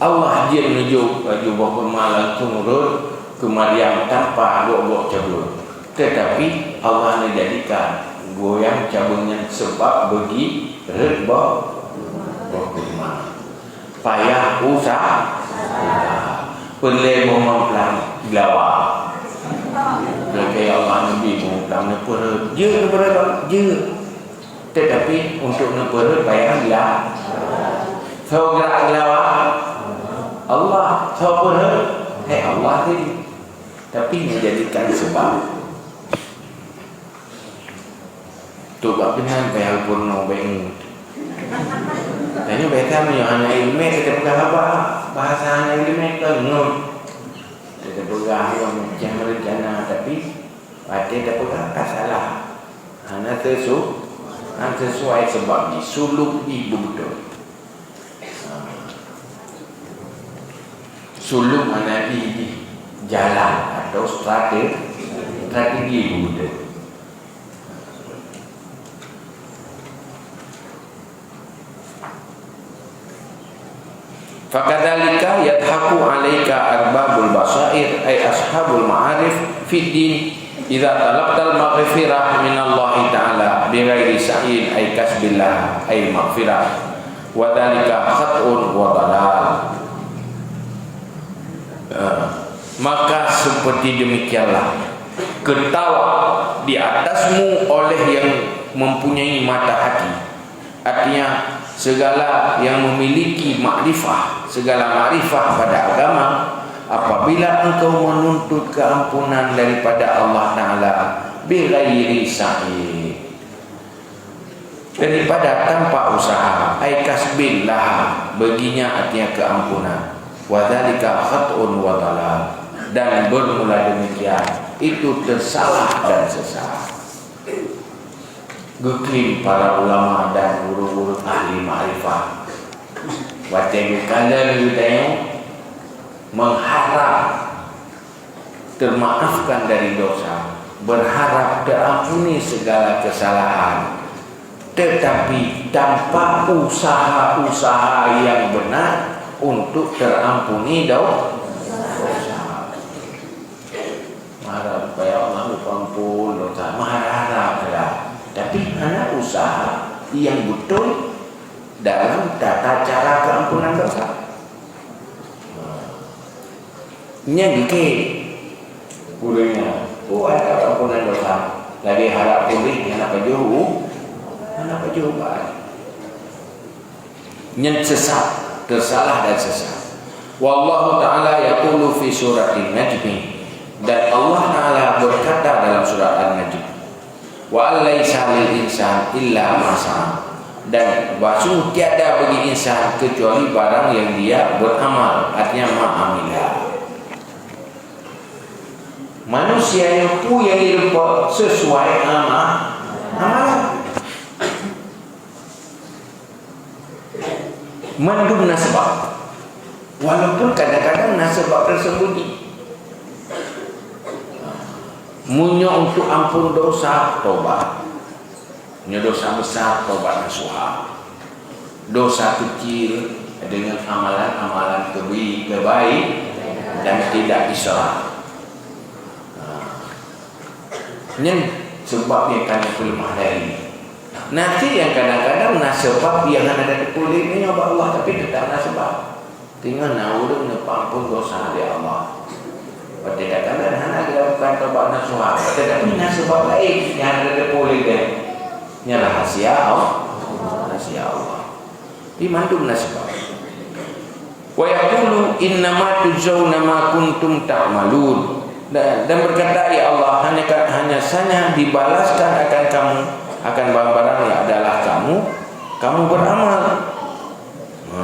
Allah jeuet neujok laju boh kurma langsung rhot keu Maryam tanpa gok-gok cabeueng. Tetapi Allah neujadikan goyang cabeueng nyan sebab bagi rhot boh, boh kurma. Payah usaha. Peureulée boh mamplam geulawa. Lagée Allah neubi boh mamplam neupeurhot. Jeuet neupeurhot, jeuet. Tetapi untuk neupeurhot payah gila-, soe gerak geulawa? Allah. Soe peurhot? Hai Allah tadi. Tapi neujadikan sebab. Tu bak pih nyan payah peurunoe bèk ngut. Tanyoe biasa meunyoe hana ileumèe, teupeugah haba, bahasa hana ileumèe kan ngut. Teupeugah nyoe macam rencana, tapi watèe teupeugah ka salah. Hana sesu-, hana sesuai sebab jih, sulub jih beubeutôi. Sulub makna jih, jih jalan atau strate-, strategi geuh. Fakadzalika yadhaku 'alaika arbabul basair, ay ashabul ma'arif fid din, idza talabtal maghfirah minallahi ta'ala bighairi sa'yin ay kasbillah ay maghfirah. Wa dzalika khat'un wa dhalal. Eh, maka seperti demikianlah ketawa di atasmu oleh yang mempunyai mata hati. Artinya, segala yang memiliki makrifah, segala makrifah pada agama, apabila engkau menuntut keampunan daripada Allah Ta'ala bighairi sa'yin, daripada tanpa usaha, ay kasbin laha, baginya artinya keampunan. Wa dzalika khat'un wa dhalal, dan bermula demikian, itu tersalah dan sesat. Geukheun para ulama dan guru-guru ahli makrifah, watèe geukalon geutanyoe mengharap termaafkan dari dosa, berharap terampuni segala kesalahan. Tetapi tanpa usaha-usaha yang benar untuk terampuni dau-, dosa. Meuharap supaya Allah geupeuampun dosa, meuharap-harap saja. Tapi hana usaha yang betul dalam tata cara keampunan dosa. Nyan geukheun ureuëng nyan, oh, ada ampunan dosa. Lagée harap puléh, hana pajoh u-, hana pajoh ubat. Nyan sesat, tersalah dan sesat. Wallahu ta'ala yaqulu fi suratin Najmi, dan Allah Ta'ala berkata dalam surat An-Najm, "Wa an laisa lil insan illa ma sa'a." Dan bahwa sungguh tiada bagi insan kecuali barang yang dia beramal, artinya ma amila. Manusia nyoe peue nyang jirumpok sesuai ama-, amalan. Mandum na sabab. Walaupun kadang-kadang na sabab tersembunyi. Meunyoe untuk ampun dosa, tobat. Meunyoe dosa besar, tobat nasuha. Dosa kecil dengan amalan-amalan kebi-, kebaik dan tidak isra. Nyan sebab nyang ka neupeuleumah dari. Na cit nyang kadang-kadang na sebab nyang hana teupeue lé nyoe bak Allah, tapi teutap na sebab. Teungoh na ureuëng neupeuampon dosa lé Allah. Watée gata na hana geulakukan taubat nasuha, tetapi na sebab laén nyang hana teupeue lé gata. Nyan rahasia Allah. Rahasia Allah. Di mandum na sebab. Wa yaqulu, "Innama tujzauna ma kuntum ta'malun." Dan, dan berkata, "Ya Allah, hanya ka-, hanya saja dibalaskan akan kamu, akan barang-barang yang adalah kamu, kamu beramal." Ha.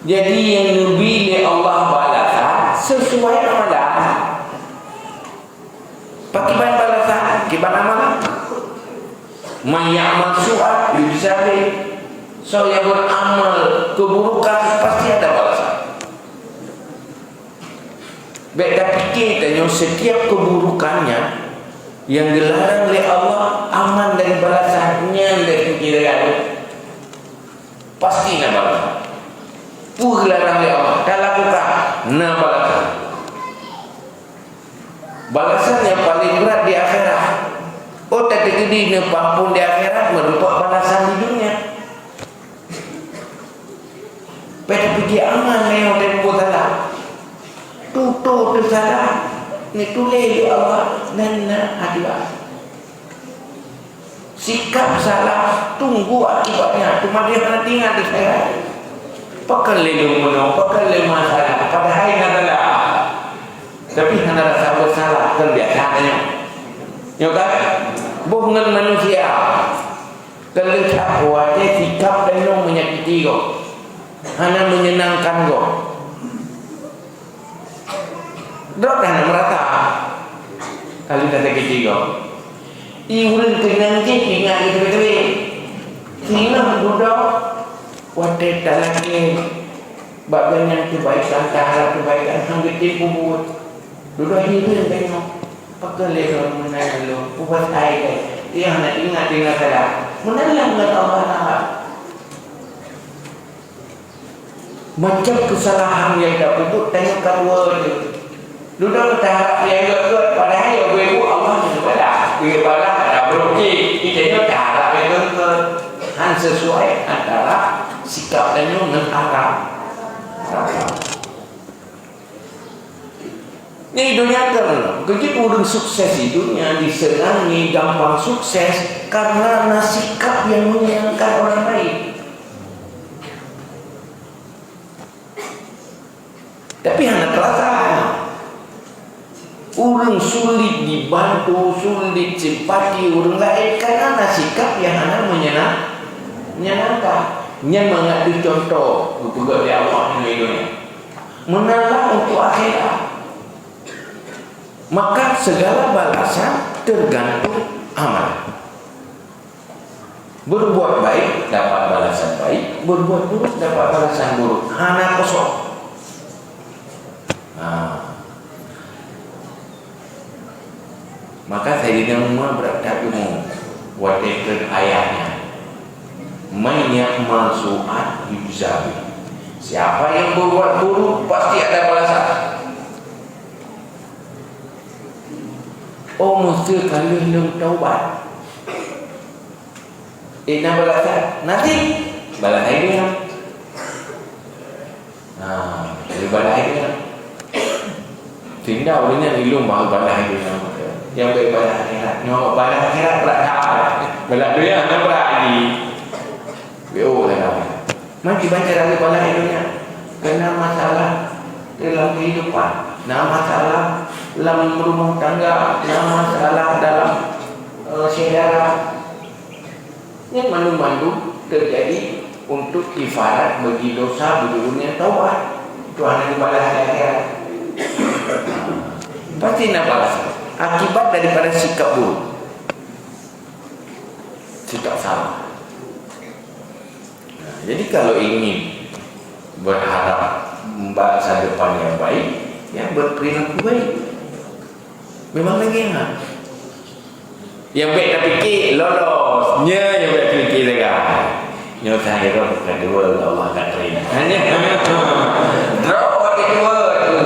Jadi, nyang neubi lé Allah balasan sesuai amalan. Pakiban balasan, kiban amalan. "Man ya'mal su'an yujza bih." Soe nyang beramal keburukan, pasti ada balasan. Bék tapike tanyoe setiap keburukan nyan nyang geularang lé Allah aman dari balasan nyan dari pikiran. Pasti na balasan. Peue geularang lé Allah, talakukan, na balasan. Balasan nyang paleng brat di akhirat. Oh, tateukeudi neupeuampon di akhirat meurumpok balasan di dunia. Bék tapike aman meunyoe teupeue salah. Tutoe teusalah, neutuléh lé Allah, nan na akibat. Sikap salah, tunggu akibatnya. Teuma dia hana teuingat di akhirat. Pakon lé lôn bunoe, pakon lé masalah, padahai na salah. Tapi hana rasa bersalah, kan biasa nyoe. Nyoe kan? Boh ngon manusia. Terleucah watée sikap tanyoe menyakiti gob. Hana menyenangkan gob. Droe hana meurasa. Ka lheueh tasakiti gob. I ureuëng keunong jih ingat lé teubiet-teubiet. Singoh dudoe watée talakée bak gobnyan keubaikan, taharab keubaikan, han geutem peubuet. Dudoe hireuen tanyoe. Pakon lé droe meunan lôn, peubuet hai lé. Ia hana ingat deungon salah. Meunan lam ngon Allah Taala. Macam keusalahan nyang tapeubuet tanyoe ka tuwoe teuh. Dudoe taharab nyang gét-gét, padahai nyang gét-gét Allah nyang geubalah. Geubalah hana brôk jih, tanyoe taharab nyang gét-gét. Han sesuai antara sikap tanyoe ngon harap. Nyan di donya kan, keu jeuet ureuëng sukses di donya diseunangi gampang sukses karena na sikap nyang menyenangkan orang lain. Tapi hana terasa. Ureuëng sulit dibantu, sulit simpati ureuëng laén karena na sikap nyang hana menyenang-, menyenangkan. Nyan mangat di contoh geupeugah lé Allah di donya. Meunan lah untuk akhirat. Maka segala balasan tergantung amal. Berbuat baik dapat balasan baik, berbuat buruk dapat balasan buruk. Hana kosong. Ha. Maka Saidina Umar brat that geumo. Watée treun ayat nyan, "Man ya'mal su'an yujza bih." Siapa yang berbuat buruk, pasti ada balasan. Oh, meuseu ka lheueh lôn taubat. Eh, na balasan? Nanti balasan itu. Nah, jadi balasan itu. Sehingga ureuëng nyan ilung baru balasan itu. Yang baik balasan akhirat. Nyoe balasan akhirat berat that. Balasan dunia hana berat lagi. Beu lah. Mari baca dalam balasan itu nya. Kena masalah dalam kehidupan. Na masalah dalam rumah tangga, na masalah dalam, eh, syedara. Nyan mandum-mandum teujadi untuk kifarat bagi dosa bagi ureuëng nyang taubat. Tuhan akan balas di akhirat. Pasti na balas akibat daripada sikap buruk. Sikap salah. Nah, jadi kalau ingin berharap masa depan yang baik, ya berperilaku baik. Memang lagi enak. Nyang bèk tapike lolos, nyoe nyang bèk tapike sagai. Nyoe sagai roh keudua Allah ka terima. Hanya droe keudua tu.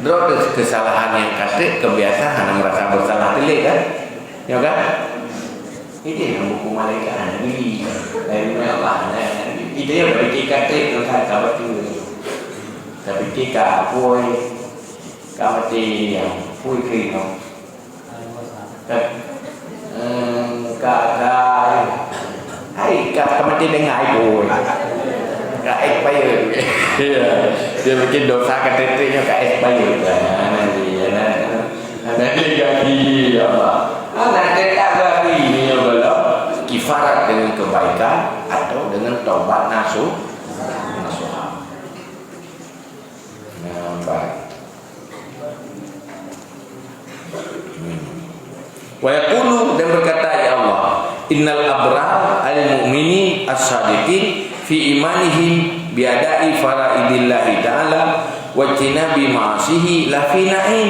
Droe tu kesalahan nyang ka trép, kebiasaan hana merasa bersalah teulé kan? Nyoe kan? Itu yang buku malaikat hana gili. Dari mana Allah hana gili. Itu yang berpikir ka trép tu kan ka betul. Tapi kita apoi, ka mati yang pui kering. Ka, eh, ka, ka, hai, ka, ka mati dengan ibu. Ka expire. Ya, dia bikin dosa ka tetek nyoe ka expire. Nah, nanti, ya, nah, nah, nanti ganti, ya Allah. Ah, nanti tak ganti ni, ya Allah. Kifarat dengan kebaikan atau dengan taubat nasuh, nasuha. Nah, baik. Wa yaqulu, dan berkata, "Ya Allah, innal abrar al-mu'minin as-sadiqin fi imanihim bi ada'i faraidillahi ta'ala wa jtinabi ma'asihi la fi na'im."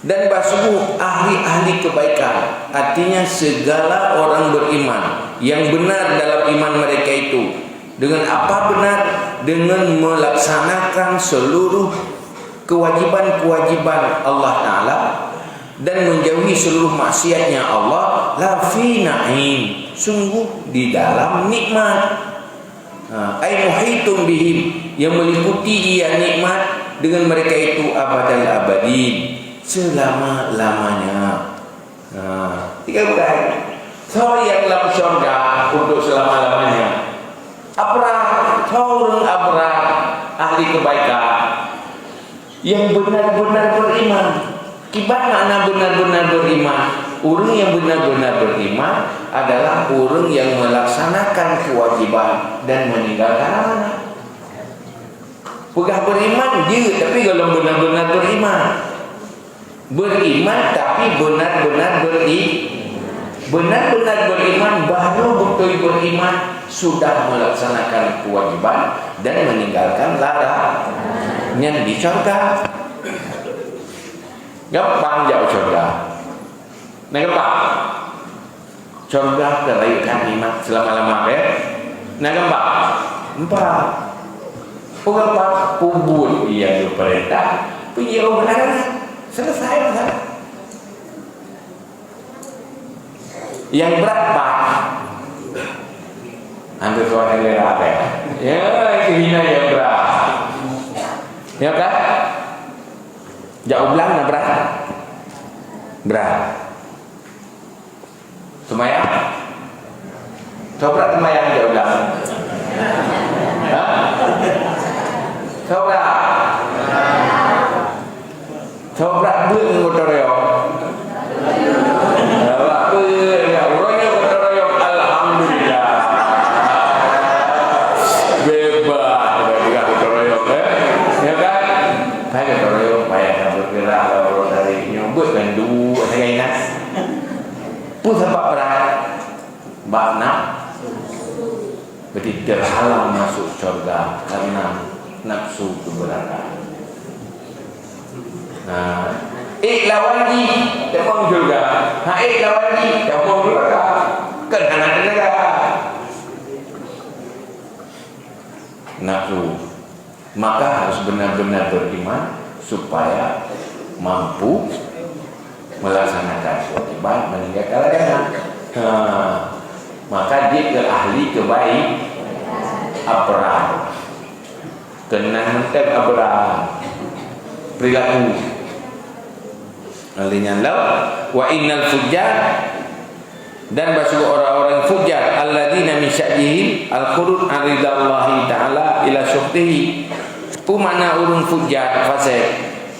Dan bahsungguh ahli-ahli kebaikan, artinya segala orang beriman yang benar dalam iman mereka itu, dengan apa benar? Dengan melaksanakan seluruh kewajiban-kewajiban Allah Ta'ala dan menjauhi seluruh maksiatnya Allah, la fi na'im, sungguh di dalam nikmat. Ha, ai muhitun bihim, yang meliputi ia nikmat dengan mereka itu abadal abadin, selama-lamanya. Nah, tiga bulan. Soe nyang lam syurga untuk selama-lamanya? Abrar, soe ureuëng abrar, ahli kebaikan. Yang benar-benar beriman. Kiban makna benar-benar beriman? Ureuëng yang benar-benar beriman adalah ureuëng yang melaksanakan kewajiban dan meninggalkan larangan. Peugah beriman, jeuet, tapi golom benar-benar beriman. Beriman tapi benar-benar beri-, benar-benar beriman, baru beutôi beriman, sudah melaksanakan kewajiban dan meninggalkan larangan. Nyan di syurga. Gampang jak syurga. Na gampang. Syurga keu rayeuk that nikmat seulama-lama, ya? Na gampang? Gampang. Oh, gampang. Peubuet nyang geupeurintah, peujeuet larangan. Selesai masalah. Nyang brat pat. Hampir suara kalian ada, ya? Ya, itu hina nyang brat. Ya kan? Jak u blang na brat. Brat. Seumayang? Soe brat seumayang jak u blang? Ha? Soe brat? Soe brat beuet ngon gotong royong? Brat beuet, ya, uroe nyoe gotong royong, alhamdulillah. Bebas, bebas gotong royong, eh? Ya kan? Payah gotong royong, payah bergerak, kalau dari nyoe beuet kan duek sagai na. Peue sabab brat? Bak naf-, berarti terhalang masuk syurga karena nafsu keberatan. Nah, Ék lawan jih, tamong syeuruga. Hana ék lawan jih, tamong neuraka. Kan hana tenaga. Nafsu. Maka harus benar-benar beriman supaya mampu melaksanakan kewajiban meninggalkan larangan. Ha. Maka dia ke ahli kebaik abrar. Keunan mantong abrar. Perilaku. Lheuh nyan lom, wa innal fujjar, dan bahwa orang-orang fujar, alladzina min sya'nihim al-khuruj an ridallahi ta'ala ila sukhtihi. Peue makna ureuëng fujar, fasik?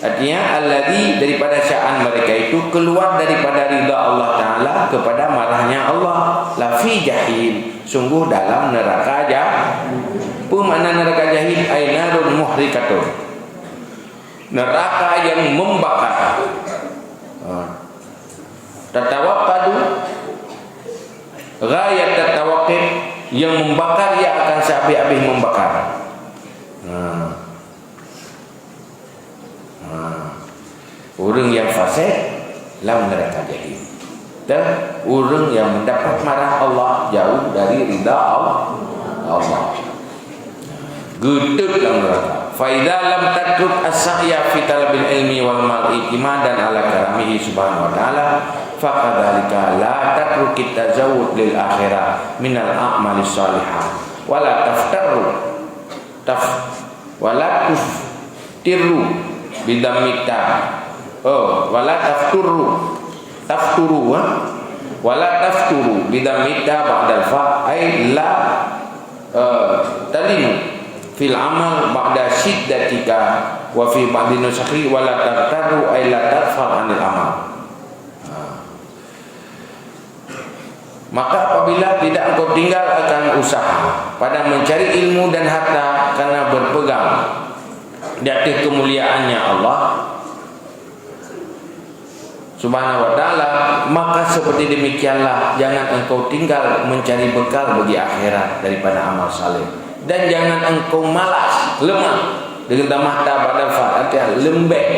Artinya, alladzi, daripada sya'an mereka itu keluar daripada ridha Allah Ta'ala kepada marahnya Allah. Lafi jahim, sungguh dalam neraka jah-, peue makna neraka jahim? Ai narun muhrikatun. Neraka yang membakar. Ha. Tatawaqqadu ghayat tatawaqqid, yang membakar ia akan sehabis-habis membakar. Ha. Ha. Ureuëng yang fasik lam neraka jahim. Dan ureuëng yang mendapat marah Allah, jauh dari ridha Allah. Allah. Geuteuet lam neraka. Fa idza lam tatruk as-sa'ya fi talabil ilmi wal mal i'timadan ala karamihi subhanahu wa ta'ala, fa kadzalika la tatrukit tazawwud lil akhirah minal a'malis shalihah. Wa la taftarru. Taf-, wa la tuf-, tirru bidammi ta. Oh, wala tafturu. Tafturu, ha? Wala tafturu bidammi ta ba'dal fa, ay la, eh, talinu fil amal ba'da syiddatika, wa fi ba'di nusakhi wala taghtarru ay la taghfal anil amal. Ha. Maka apabila tidak engkau tinggal akan usaha pada mencari ilmu dan harta karena berpegang di atas kemuliaannya Allah Subhanahu wa Ta'ala, maka seperti demikianlah jangan engkau tinggal mencari bekal bagi akhirat daripada amal saleh, dan jangan engkau malas, lemah, dengan tamah ta ba'dal fa, artinya lembek,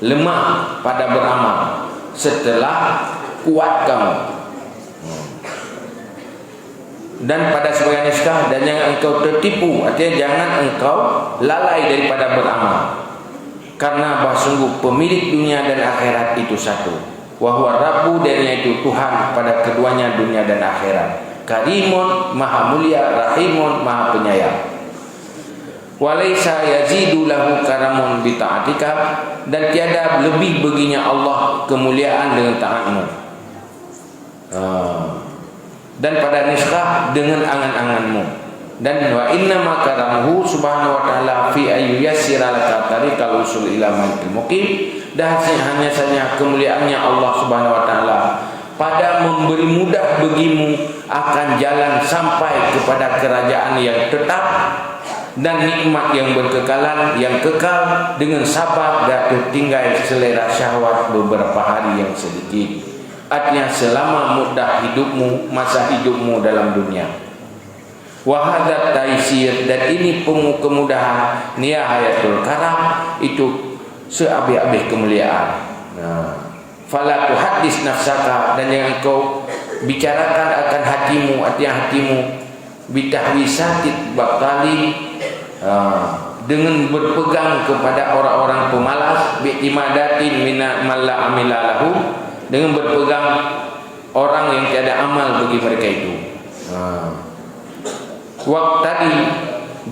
lemah pada beramal setelah kuat kamu. Dan pada sebagian nuskah, dan jangan engkau tertipu, artinya jangan engkau lalai daripada beramal. Karena bah sungguh pemilik dunia dan akhirat itu satu. Wa huwa Rabbu, dan yaitu Tuhan pada keduanya dunia dan akhirat. Karimun, maha mulia, rahimun, maha penyayang. Wa laisa yazidu lahu karamun bi ta'atika, dan tiada lebih baginya Allah kemuliaan dengan taatmu. Ah. Dan pada nuskah dengan angan-anganmu. Dan wa innama karamuhu subhanahu wa ta'ala fi an yuyassira laka tariqal usul ila malikil muqim. Dan hanya saja kemuliaannya Allah subhanahu wa ta'ala pada memberi mudah bagimu akan jalan sampai kepada kerajaan yang tetap dan nikmat yang berkekalan, yang kekal, dengan sabar dan tertinggai selera syahwat beberapa hari yang sedikit. Artinya, selama mudah hidupmu, masa hidupmu dalam dunia. Wa hadzat taisir, dan ini pemu-, kemudahan, nihayatul karam, itu sehabis-habis kemuliaan. Nah, fala tuhaddis nafsaka, dan jangan kau bicarakan akan hatimu, artinya hatimu, bitahwisatit batali, ha, dengan berpegang kepada orang-orang pemalas, bi'timadatin mina man la amila lahu, dengan berpegang orang yang tiada amal bagi mereka itu. Ha. Waqtadi,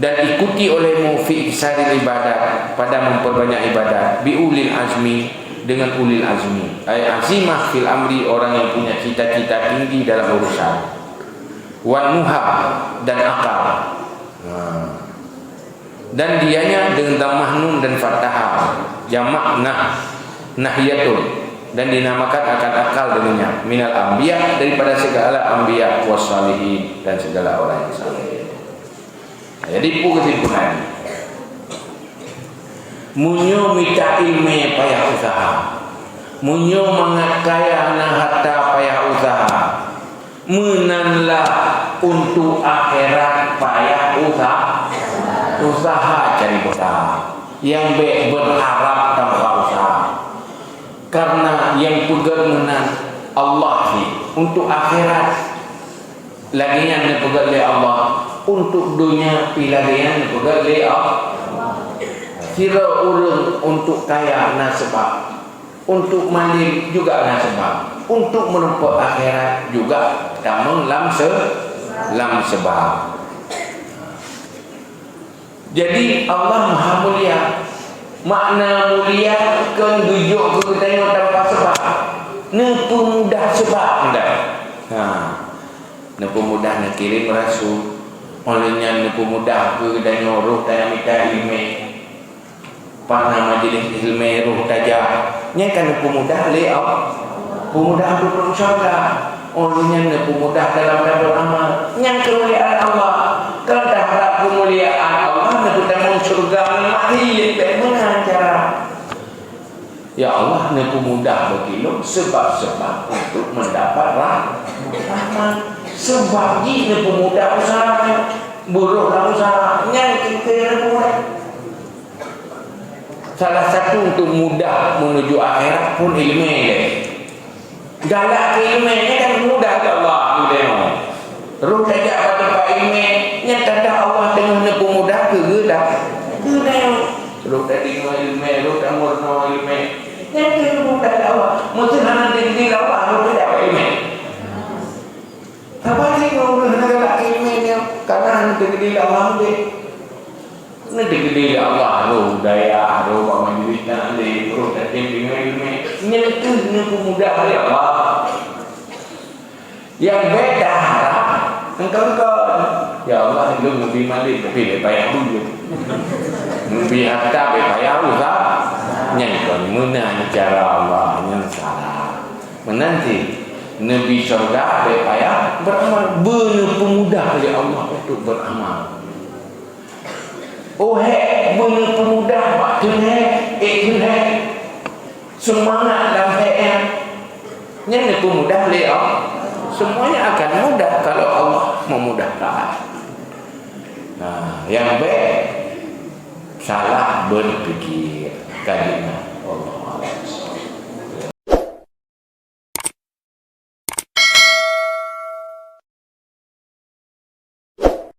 dan ikuti olehmu fi iksaril ibadat, pada memperbanyak ibadat, bi ulil azmi, dengan ulil azmi, ay azimah fil amri, orang yang punya cita-cita tinggi dalam urusan. Wan nuha, dan akal. Nah. Dan dianya dengan dhammah nun dan fathah, jamak nah, nahiyatun, dan dinamakan akan akal dengannya, minal anbiya, daripada segala anbiya, was salihin, dan segala orang yang saleh. Jadi, peue kesimpulan? Meunyoe mita iéleumé payah useuha, meunyoe mangat kaya na harta payah useuha, meunan lah untuk akhirat payah useuha, useuha cari bekal. Nyang bék beuharab tanpa useuha. Karena nyang peugét meunan Allah sih, untuk akhirat lagée nyan neupeugét lé Allah, untuk donya pih lagée nyan neupeugét lé Allah. Sidroe ureuëng untuk kaya na seubab, untuk malém juga na seubab, untuk meurumpok akhirat juga tamong lam se-, lam seubab. Jadi, Allah Maha Mulia. Makna mulia kon geujok keu geutanyoe tanpa seubab. Neupeumudah seubab ndak? Ha. Neupeumudah neukirém rasul. Óh lheueh nyan neupeumudah keu geutanyoe roh tanyoe mita iéleumé. Pat na majeulis iéleumé roh tajak. Nyan ka neupeumudah lé Allah. Peumudah untuk syurga. Óh lheueh nyan neupeumudah dalam tabeuet amal. Nyan keumuliaan Allah. Kon taharab keumuliaan Allah neupeutamong syurga ngon mati, leubeh meunan cara. Ya Allah, neupeumudah bagi lôn seubab-seubab untuk meudapat rah-, rahmat. Seubab jih neupeumudah useuha, beurôh lam useuha. Nyan keu-keu neupeumudah. Salah satu untuk mudah menuju akhirat pun iéleumé lé. Galak keu iéleumé nyan kan mudah keu Allah geutanyoe. Roh tajak bak teumpat iéleumé, nyan tanda Allah teungoh neupeumudah keu geuda-, geutanyoe. Roh tadeungoe iéleumé, roh tameurunoe iéleumé. Nyan keuh mudah keu Allah. Meuseuha hana teukeudi lé Allah, roh tajak bak iéleumé. Saban cit ngon ureuëng hana galak keu iéleumé nyan, kana hana teukeudi lé Allah udeb. Neuteukeudi lé Allah, roh dayah, roh bak majelis taklim, roh tatem deungon iéleumé. Nyan keuh neupeumudah lé Allah. Nyang bék taharab, engkon-kon. Ya Allah, lôn neubi malém, tapi bék payah beuet. Neubi hareuta, bék payah useuha. Nyan kon meunan cara Allah, nyan salah. Meunan cit, neubi syurga, bék payah beuramal. Beuneupeumudah lé Allah untuk beuramal. Oh, hék beuneupeumudah bak theun hék, ék theun hék. Seumangat lam hék nyan. Nyan neupeumudah lé Allah. Semuanya akan mudah kalau Allah memudahkan. Nah, nyang bék salah berpikir. Ka jeuet na.